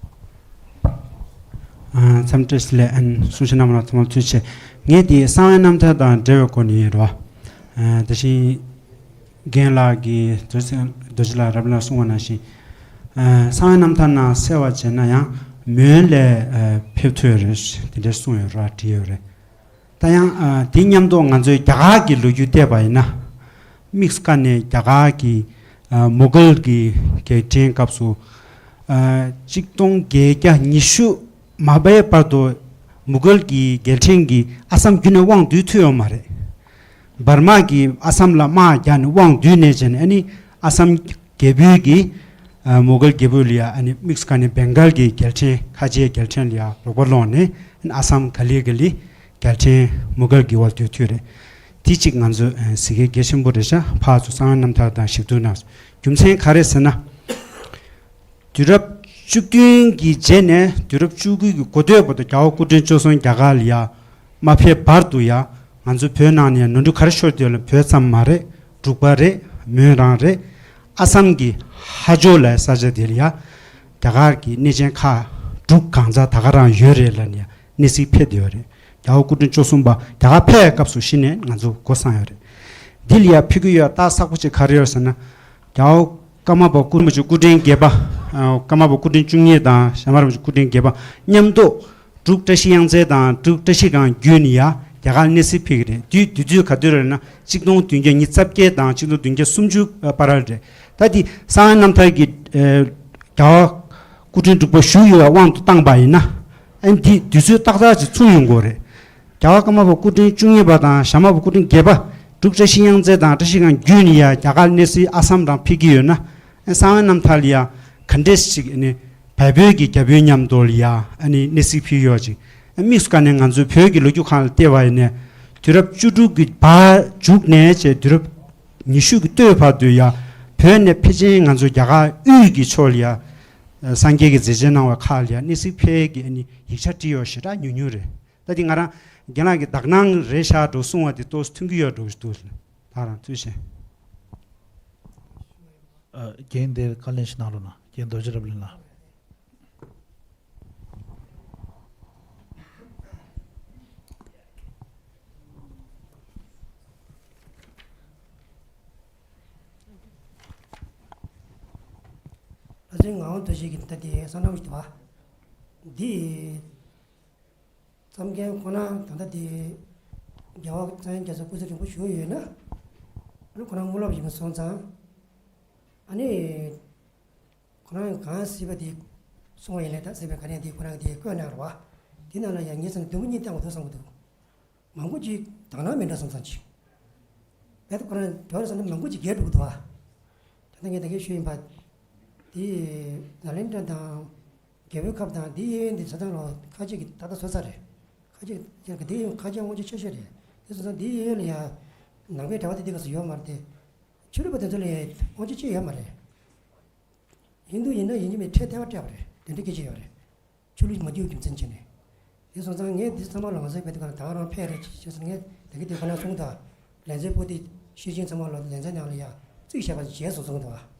ཨ། འཚམས་འདྲི་ཞུ་ལེ། ཨན། གསུང་བཤད་གནང་བ་ལ་ཚང་མ་ཐུགས་རྗེ་ཆེ། ངས་དེ་གསང་བའི་རྣམ་ཐར་དང་འབྲེལ་བའི་སྒོ་ནས་རེད་བ། ཨ། དེ་བཞིན་རྒན་ལགས་ཀྱིས་རྡོ་རྗེ་རྡོ་རྗེ་ལགས་རབ་ལ་གསུངས་པ་ནང་བཞིན། ཨ། གསང་བའི་རྣམ་ཐར་ནང་གསལ་བ་བྱས་ན་ཡང་མོན་ལས། ཨ། ཕེབས་ཐོན་རེད། དེ་འདྲ་གསུངས་ཡོད་རེད་བ། བྲིས་ཡོད་རེད། ད་ཡང་། ཨ། དེ་མཉམ་དུ་ང་ཚོས་རྒྱ་གར་གྱི་ལོ་རྒྱུས་བལྟས་པ་ཡིན་ན། དམིགས་སུ་བཀར་ནས་རྒྱ་གར་གྱི། ཨ། མུ་གལ་གྱི་རྒྱལ་ཕྲན་སྐབས་སུ། ཨ། གཅིག་སྟོང་བརྒྱད་བརྒྱ་ཉི་ཤུ་མ་པའི་བར་དུ་མུ་གལ་གྱི་རྒྱལ་ཕྲན་གྱིས་ཨ་སམ་བརྒྱུད་ནས་དབང་བསྡུས་ཐུབ་ཡོད་མ་རེད། འབར་མ་གིས་ཨ་སམ་ལ་དམག་རྒྱག་ནས་དབང་བསྡུས་ནས་བྱས་ནས་ཨ་ནི་ཨ་སམ་རྒྱལ་པོའི་གི། ཨ། མུ་གལ་རྒྱལ་པོ་ལ་ཡ་ཨ་ནི་དམིགས་སུ་བཀར་ནས་བེང་གལ་གྱི་རྒྱལ་ཕྲན་ཁ་ཆེའི་རྒྱལ་ཕྲན་ལ་ཡ་རོགས་པ་སློང་ནས་ཨ་སམ་ག་ལེ་ག་ལེ་རྒྱལ་ཕྲན་མུ་གལ་གྱི་འོག་ཏུ་ཐུག་རེད། དེ་གཅིག་ང་ཚོས། ཨ། གཟིགས་ཡ་གལ་ཆེན་པོ་རེད་ཤག་ཕར་ཚུར་གསང་བའི་རྣམ་ཐར་དང་ཞིབ་འཇུག་གནང་སོང་། རྒྱུ་མཚན་ག་རེ་ཟེར་ན། དུས་རབས་བཅུ་བདུན་གྱི་རྗེས་ནས་དུས་རབས་བཅུ་དགུ་གི་འགོ་སྟོད་བར་དུ་རྒྱལ་བ་སྐུ་ཕྲེང་བཅུ་གསུམ་རྒྱ་གར་ལ་ཡ་མ་ཕེབས་བར་དུ་ཡ། ང་ཚོ་བོད་ནང་ནས་ནོར་འཁྲུལ་ག་རེ་ཤོར་དེ་ལ་བོད་ཙམ་མ་རེད། འབྲུག་པ་རེད། མོན་རང་རེད། ཨ་སམ་གྱི་ཧ་ཇོ་ལ་ས་ཆ་དེ་ལ་ཡ་རྒྱ་གར་གྱི་གནས་ཆེན་ཁག་འབྲུག་གང་ཚ་ད་ག་རང་ཡོད་རེད་ལབ་ནས་གནས་ཚུལ་ཕེབས་བསྡད་ཡོད་རེད། རྒྱལ་བ་སྐུ་ཕྲེང་བཅུ་གསུམ་པ་རྒྱ་གར་ཕེབས་པའི་སྐབས་སུ་གཞི་ནས་ང་ཚོ་གོ་སོང་ཡོད་རེད། འདི་ལ་ཡ་ཕེབས་ཀྱི་ཡོད་རྟགས་གསལ་པོ་ཅིག་ག་རེ་ཡོད་ཟེར་ན། རྒྱལ་བ་ཀརྨ་པ་ཀུ་རི་མ་ཇི་སྐུ་ཕྲེང་བརྒྱད་པ། ཨ། ཀརྨ་པ་སྐུ་ཕྲེང་བཅུ་གཉིས་དང་ཞྭ་དམར་རིན་པོ་ཆེ་སྐུ་ཕྲེང་བརྒྱད་པ་མཉམ་དུ་འབྲུག་བཀྲ་ཤིས་གཡང་རྩེ་དང་འབྲུག་བཀྲ་ཤིས་སྒང་བརྒྱུད་ནས་ཡ་རྒྱ་གར་གནས་ཚུལ་ཕེབས་ཀྱི་རེད། དུས་དུས་ཚོད་ག་དུས་རེད་ན་གཅིག་སྟོང་བདུན་བརྒྱ་ཉི་ཤུ་རྩ་བརྒྱད་དང་གཅིག་སྟོང་བདུན་བརྒྱ་སུམ་ཅུ་བར་རེད། ད་འདི་གསང་བའི་རྣམ་ཐར་གྱི། ཨ། རྒྱལ་བ་སྐུ་ཕྲེང་དྲུག་པ་བཞུགས་ཡོད་པའི་དབང་དུ་བཏང་པ་ཡིན་ན། ཨ་ནི་འདི་དུས་ཚོད་ཏག་ཏག་ཅིག་ཚུགས་ཡོང་གི་རེད། རྒྱལ་བ་ཀརྨ་པ་སྐུ་ཕྲེང་བཅུ་གཉིས་པ་དང་ཞྭ་དམར་པོ་སྐུ་ཕྲེང་བརྒྱད་པ་འབྲུག་བཀྲ་ཤིས་གཡང་རྩེ་དང་བཀྲ་ཤིས་སྒང་བརྒྱུད་ནས་ཡ་རྒྱ་གར་གནས་ཚུལ་ཨ་སམ་རང་ཕེབས་ཀྱི་ཡོད་ན། ཨ། གསང་བའི་རྣམ་ཐར་ལ་ཡ་ག་འདྲས་ཞིག་ཨ་ནི་བལ་པོའི་གི་རྒྱལ་པོའི་མཉམ་དུ་ལ་ཡ་ཨ་ནི་གནས་ཚུལ་ཕེབས་ཡོད་ཅིག་ཨ། དམིགས་སུ་བཀར་ནས་ང་ཚོའི་བོད་ཀྱི་ལོ་རྒྱུས་ཁག་ལ་བལྟས་པ་ཡིན་ན། དུས་རབས་བཅུ་དྲུག་གི་བར་མཇུག་ནས་བྱས་དུས་རབས་ཉི་ཤུ་གི་སྟོད་བར་དུ་ཡ་བོད་ནས་ཕལ་ཆེར་ང་ཚོ་རྒྱ་གར་དབུས་ཀྱི་ཕྱོགས་ལ་ཡ། ཨ། སངས་རྒྱས་ཀྱི་མཛད་རྗེས་གནང་བ་ཁག་ལ་ཡ་གནས་ཚུལ་ཕེབས་ཀྱི་ཨ་ནི་ཡིག་ཆ་བྲིས་ཡོད་ཞེ་དྲག་ཉུང་ཉུང་རེད། ད་འདི་ང་རང་རྒན་ལགས་ཀྱིས་དག་སྣང་རེད་ཤག་འགྲོ་གསུང་བ་དེ་ཏོག་ཙམ་མཐུན་གྱི་ཡོད་འགྲོ་གི་འདུག་ད་རང་ཐུགས་རྗེ་ཆེ། ཨ། རྒན་དེར་བཀའ་ལན་ཞིག་གནང་རོགས་གནང་། རྒན་རྡོ་རྗེ་རབ་བརླིང་ལགས། ལྷ་རྫོང་ངག་དབང་རྡོ་རྗེ་གི་ད་དེ་གསང་གྲངས་ཤིག་འདུག་བ། འདི་བརྩམས་མཁན་ཁོ་ན་ད་ལྟ་དེ་རྒྱལ་བ་གཙང་ཡན་རྒྱ་མཚོ་སྐུ་ཚེ་རིང་པོ་བཞུགས་ཡོད་ན། ཨ་ནི་ཁོ་རང་དངོས་སློབ་ཡིན་པ་སོང་ཙང་། ཨ་ནི་ཁོ་རང་གང་གཟིགས་པ་དེ་གསུང་བ་ཡིན་ནའི་ད་གཟིགས་པའི་ག་རེ་དེ་ཁོ་རང་དེ་བཀོད་གནང་རོགས། དེ་ནང་ལ་ཡང་ངས་བསམ་ན་དུམ་བུ་གཉིས་བཏང་བ་འདུག་བསམ་གི་འདུག་མང་པོ་ཅིག་དག་སྣང་མེད་འདྲ་བསམ་བསམ་ཅིག་བས་ད་ཁོ་རང་དོན་བསམ་ན་མང་པོ་ཅིག་རྒྱལ་འགྲོ་གི་འདུག་བ། ད་ལྟ་ངས་ད་གིན་ཞུས་ཡིན་པ། དེ་ནཱ་ལེནྡྲ་དང་ རྒྱལ་པོའི་ཁབ་དང་འདི་གཡས་གཡོན་འདི་ཆ་ཚང་ལ་ཁ་ཆེ་གི་ཏག་ཏག་བཟོ་ཚར་རེད། ཁ་ཆེ་གི་འདི་གཡས་གཡོན་ཁ་ཆེ་དབང་ཆ་ཆེ་ཤོས་རེད། དེ་སོང་ཙང་འདི་གཡས་གཡོན་ལ་ཡང་ནང་པའི་གྲྭ་པ་དེ་འདི་ག་ཚོད་ཡོད་མ་རེད་དེ། ཆོས་ལུགས་པ་དེ་ཚོ་ལ་ཡང་དབང་ཆ་ཅི་ཡོད་མ་རེད། ཧིན་རྡུ་ཡིན་ན་ཡིན་གཅིག་མིན་ཁྲལ་ལྟེ་བ་སྤྲད་པ་རེད། དེ་འདྲ་སྐད་ཆ་ཡོད་རེད། ཆོས་ལུགས་མ་འདུས་རྒྱུ་མཚན་བྱས་ནས། དེ་སོང་ཙང་ངས་འདི་ཚང་མ་ལ་ང་ཚོའི་བོད་དུ་གང་ད་ག་རང་ཕེབས་རེད་ཅེས་སོང་ངས་ད་གི་དེ་ཁོ་ན་གསུངས་ད། ལན་ཚྭའི་སྤོ་དེ་ཤེས་ཅན་ཚང་མ་ལ་ལན་ཚྭའི་ནང་ལ་ཡ་རྩིས་བྱས་པ་བྱས་སོང་གསུངས་འདུག་བ།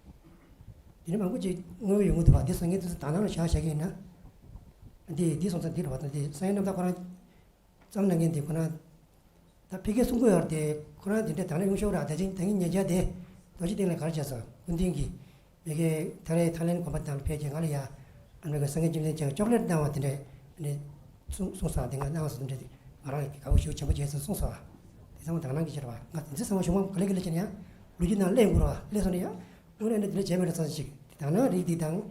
དེ་ནི་མང་པོ་ཅིག་དངོས་ཡོང་གི་འདུག་བ། དེ་སོང་ངས་དེ་ཚོ་དག་སྣང་ལ་བཞག་བཞག་གི་ཡིན་ན། འདི་འདི་སོང་ཙང་འདི་རེད་བ། ད་འདི་གསང་བའི་རྣམ་ཐར་ཁོ་རང་བརྩམས་གནང་མཁན་དེ་ཁོ་ན། ད་ཕ་གིར་གསུང་གི་ཡོད་རེད་དེ། ཁོ་རང་དེ་འདྲ་དག་སྣང་ཡོང་ཤོག་ར། ད་ཅིང་ད་ངས་ཉེ་ཆར་དེ་རྡོ་རྗེ་གདན་ལ་ག་རེ་བྱས་སོང་། སྐུ་མདུན་གྱིས་མ་གི་ཐ་ལན་ཐའི་ལན་དགོན་པ་དང་ཕལ་ཆེར་ང་ལ་ཡ་ཨ་མ་གི་སངས་རྒྱས་བཅོམ་ལྡན་འདས་ཀྱིས་ཅོག་ལེ་ཊི་གནང་བ་དེ་འདྲ་ནི་གསུང་གསུང་སོང་། དེ་ང་གནང་སོང་། དེ་འདྲ་ང་རང་དགའ་པོ་ཞེ་པོ་ཆེན་པོ་བྱས་སོང་གསུང་སོང་བ། དེ་ཚང་མ་དག་སྣང་གི་ཕྱིར་བ། ང་དེ་ཚོ་ཚང་མ་གཞུང་མང་ག་ལེ་ག་ལེ་བྱས་ན་ཡང་ལོ་རྒྱུས་ནང་སླེབས་དགོས་རེད་བ། སླེབས་སོང་ན་ཡང་དངོས་གནས་འདི་འདྲ་བྱས་མེད་འགྲོ་ཚང་ཞིག་དག་སྣང་རིགས་འདི་དང་།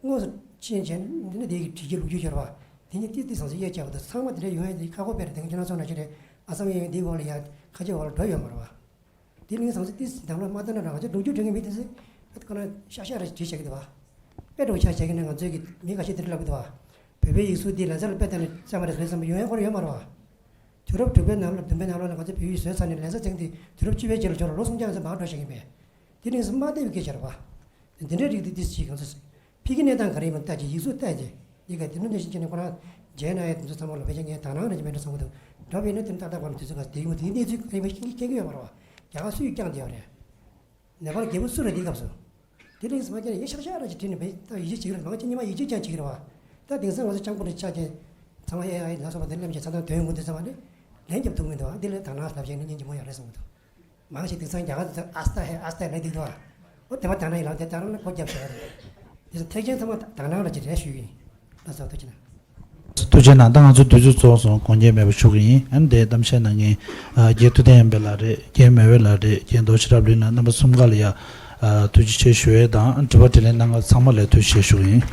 དངོས་སུ་ཕྱིན་བྱས་ནི་དེ་གི་བྲིས་ཀྱི་ལོ་རྒྱུས་ཤོར་བ། དེ་ཉིད་ཏིས་ཏིས་ཟང་ཟིང་གཡས་བཅག་པ་དང་། ཚང་མ་དེ་འདྲ་ཡོང་ཡ་དེ་ཁག་པོ་དཔེ་རེད། དེང་ཁྱེད་རང་ཚོ་ནང་བཞིན་རེད། ཨ་ཚང་ཡོང་ཡ་འདིའི་འོག་ལ་ཡ་ཁ་ཆེ་འོག་ལ་འགྲོ་ཡོད་མ་རེད་བ། དེ་ལིང་ཟང་ཟིང་ཏིས་དང་བློ་མ་བཏང་ན་རང་ཚོ་ལོ་རྒྱུས་འབྲི་མཁན་མི་དེ་ཚོས་ཁོ་ན་ཤག་ཤག་རེ་བྲིས་བཞག་གི་འདུག་བ། དཔེ་འགྲོ་ཆ་བཞག་གི་ན་ང་ཚོའི་གི་མི་ཁ་ཤས་དེ་འདྲ་ལབ་གི་འདུག་བ། བོད་པའི་ཡིག་གཟུགས་འདི་ལན་ཚྭ་ལ་དཔེ་བལྟས་ནས་བརྩམས་པ་རེད་ཟེར་བསམ་པ་ཡོང་ཡ་ཁོ་རང་ཡོད་མ་རེད་བ། དུས་རབས་དྲུག་པའི་ནང་ལ་བདུན་པའི་ནང་ལོགས་ལ་ང་ཚོ་བོད་ཡིག་བཟོས་ཚར་ནས་ལན་ཚྭ་བཙལ་དུས་དུས་རབས་བཅུ་པའི་རྗེས་ལ་འབྱོར་ལ་ལོ་སུམ་བརྒྱ་ཙམ་མར་འགྲོ་བཞག་གིན་པས། དེ་རིང་སུ་མ་བལྟས་པའི་སྐད་ཆ་རེད་བ། འདི་འདྲའི་རིགས་འདི་ཏིས་ཅིག་ང་ཚོས་ཕ་གི་གནས་སྟངས་ག་རེ་ཡིན་པ་ལྟ་ཅིག་ཡིག་གཟུགས་ལྟ་ཅིག་འདི་ག་དེ་ནི་འདི་བཞིན་བྱས་ནས་ཁོ་རང་མཇལ་ན་ཡ་དེ་ཚོ་ཚང་མ་ལ་ཕལ་ཆེར་ངས་དག་སྣང་རེ་ཅིག་མེད་འགྲོ་བསམ་གི་འདུག་འགྲོ་བས་ན་དེ་ནི་ཏག་ཏག་པར་དུས་ཚོད་ག་དེ་ཡིན་པ་དེ་གནས་ཚུལ་ག་རེ་ཡིན་པ་མཁྱེན་གི་མཁྱེན་གི་ཡོད་མ་རེད་བ། རྒྱ་གར་སུས་བསྐྱངས་བསྡད་ཡོད་རེད། ནེ་པཱལ་རྒྱལ་པོ་སུ་རེད་འདི་སྐབས་སུ། དེ་རིང་སུ་མ་བསྐྱངས་ན་ཡིན་ཤག་ཤག་རེ་ཅིག་བྲིས་ནས་བས་ད་ཡིད་ཆེས་བྱེད་ཀྱི་རེད། མང་ཆེ་ཉི་མ་ཡིད་ཆེས་ཀྱང་བྱེད་ཀྱི་རེད་བ། ད་དེང་སང་ང་ཚོ་སྤྱང་པོ་རེ་ཆགས་ཀྱི་ཚང་མ་ཨེ་ཨའི་ལ་སོགས་པ་དེ་ལེན་བྱས་ཚང་མ་དོན་ཡོང་གི་འདུག་ཚང་མ་ནི་ལན་རྒྱབ་ཐུབ་མི་འདུག་འདི་ལས་དག་སྣང་ལབ་བྱས་ནས་སྙིང་རྗེ་མོ་ཡོད་རེད་བསམ་གི་འདུག་མང་ཞིག་དེང་སང་རྒྱ་གར་དེ་ཚོ་ཨ་སྟ་ཧེ་ཨ་སྟ་ལབ་བསྡད་འདུག་བ། འོ་དེ་མ་དག་སྣང་ཡིན་ལབ་དེ་ལྟར་ལ་སྒོ་རྒྱབ་བྱས་རེད། དེ་ཚོ་ཐེག་ཆེན་ཚང་མ་དག་སྣང་ལ་ཅི་རེད་ཞུ་གི་ཡིན། ལགས་སོ་ཐུགས་རྗེ་གནང་། ཐུགས་རྗེ་གནང་། ད་ང་ཚོ་དུས་ཚོད་རྫོགས་སོང་། དགོངས་འགལ་མེད་པ་ཞུ་གི་ཡིན། ཨ་ནི་དེ་གཏམ་བཤད་གནང་མཁན་ཨ་རྒན་ཐུབ་བསྟན་དབྱངས་འཕེལ་ལགས་རེད། རྒན་མེས་དབོན་ལགས་རེད། རྒན་རྡོ་རྗེ་རབ་གླིང་ལགས། རྣམ་པ་གསུམ་ཀ་ལ་ཡ་ཨ་ཐུགས་རྗེ་ཆེ་ཞུ་ཡས་དང་དྲི་བ་དྲིས་ལན་གནང་མཁན་ཚང་མ་ལ་ཐུགས་རྗེ་ཆེ་ཞུ་གི་ཡིན།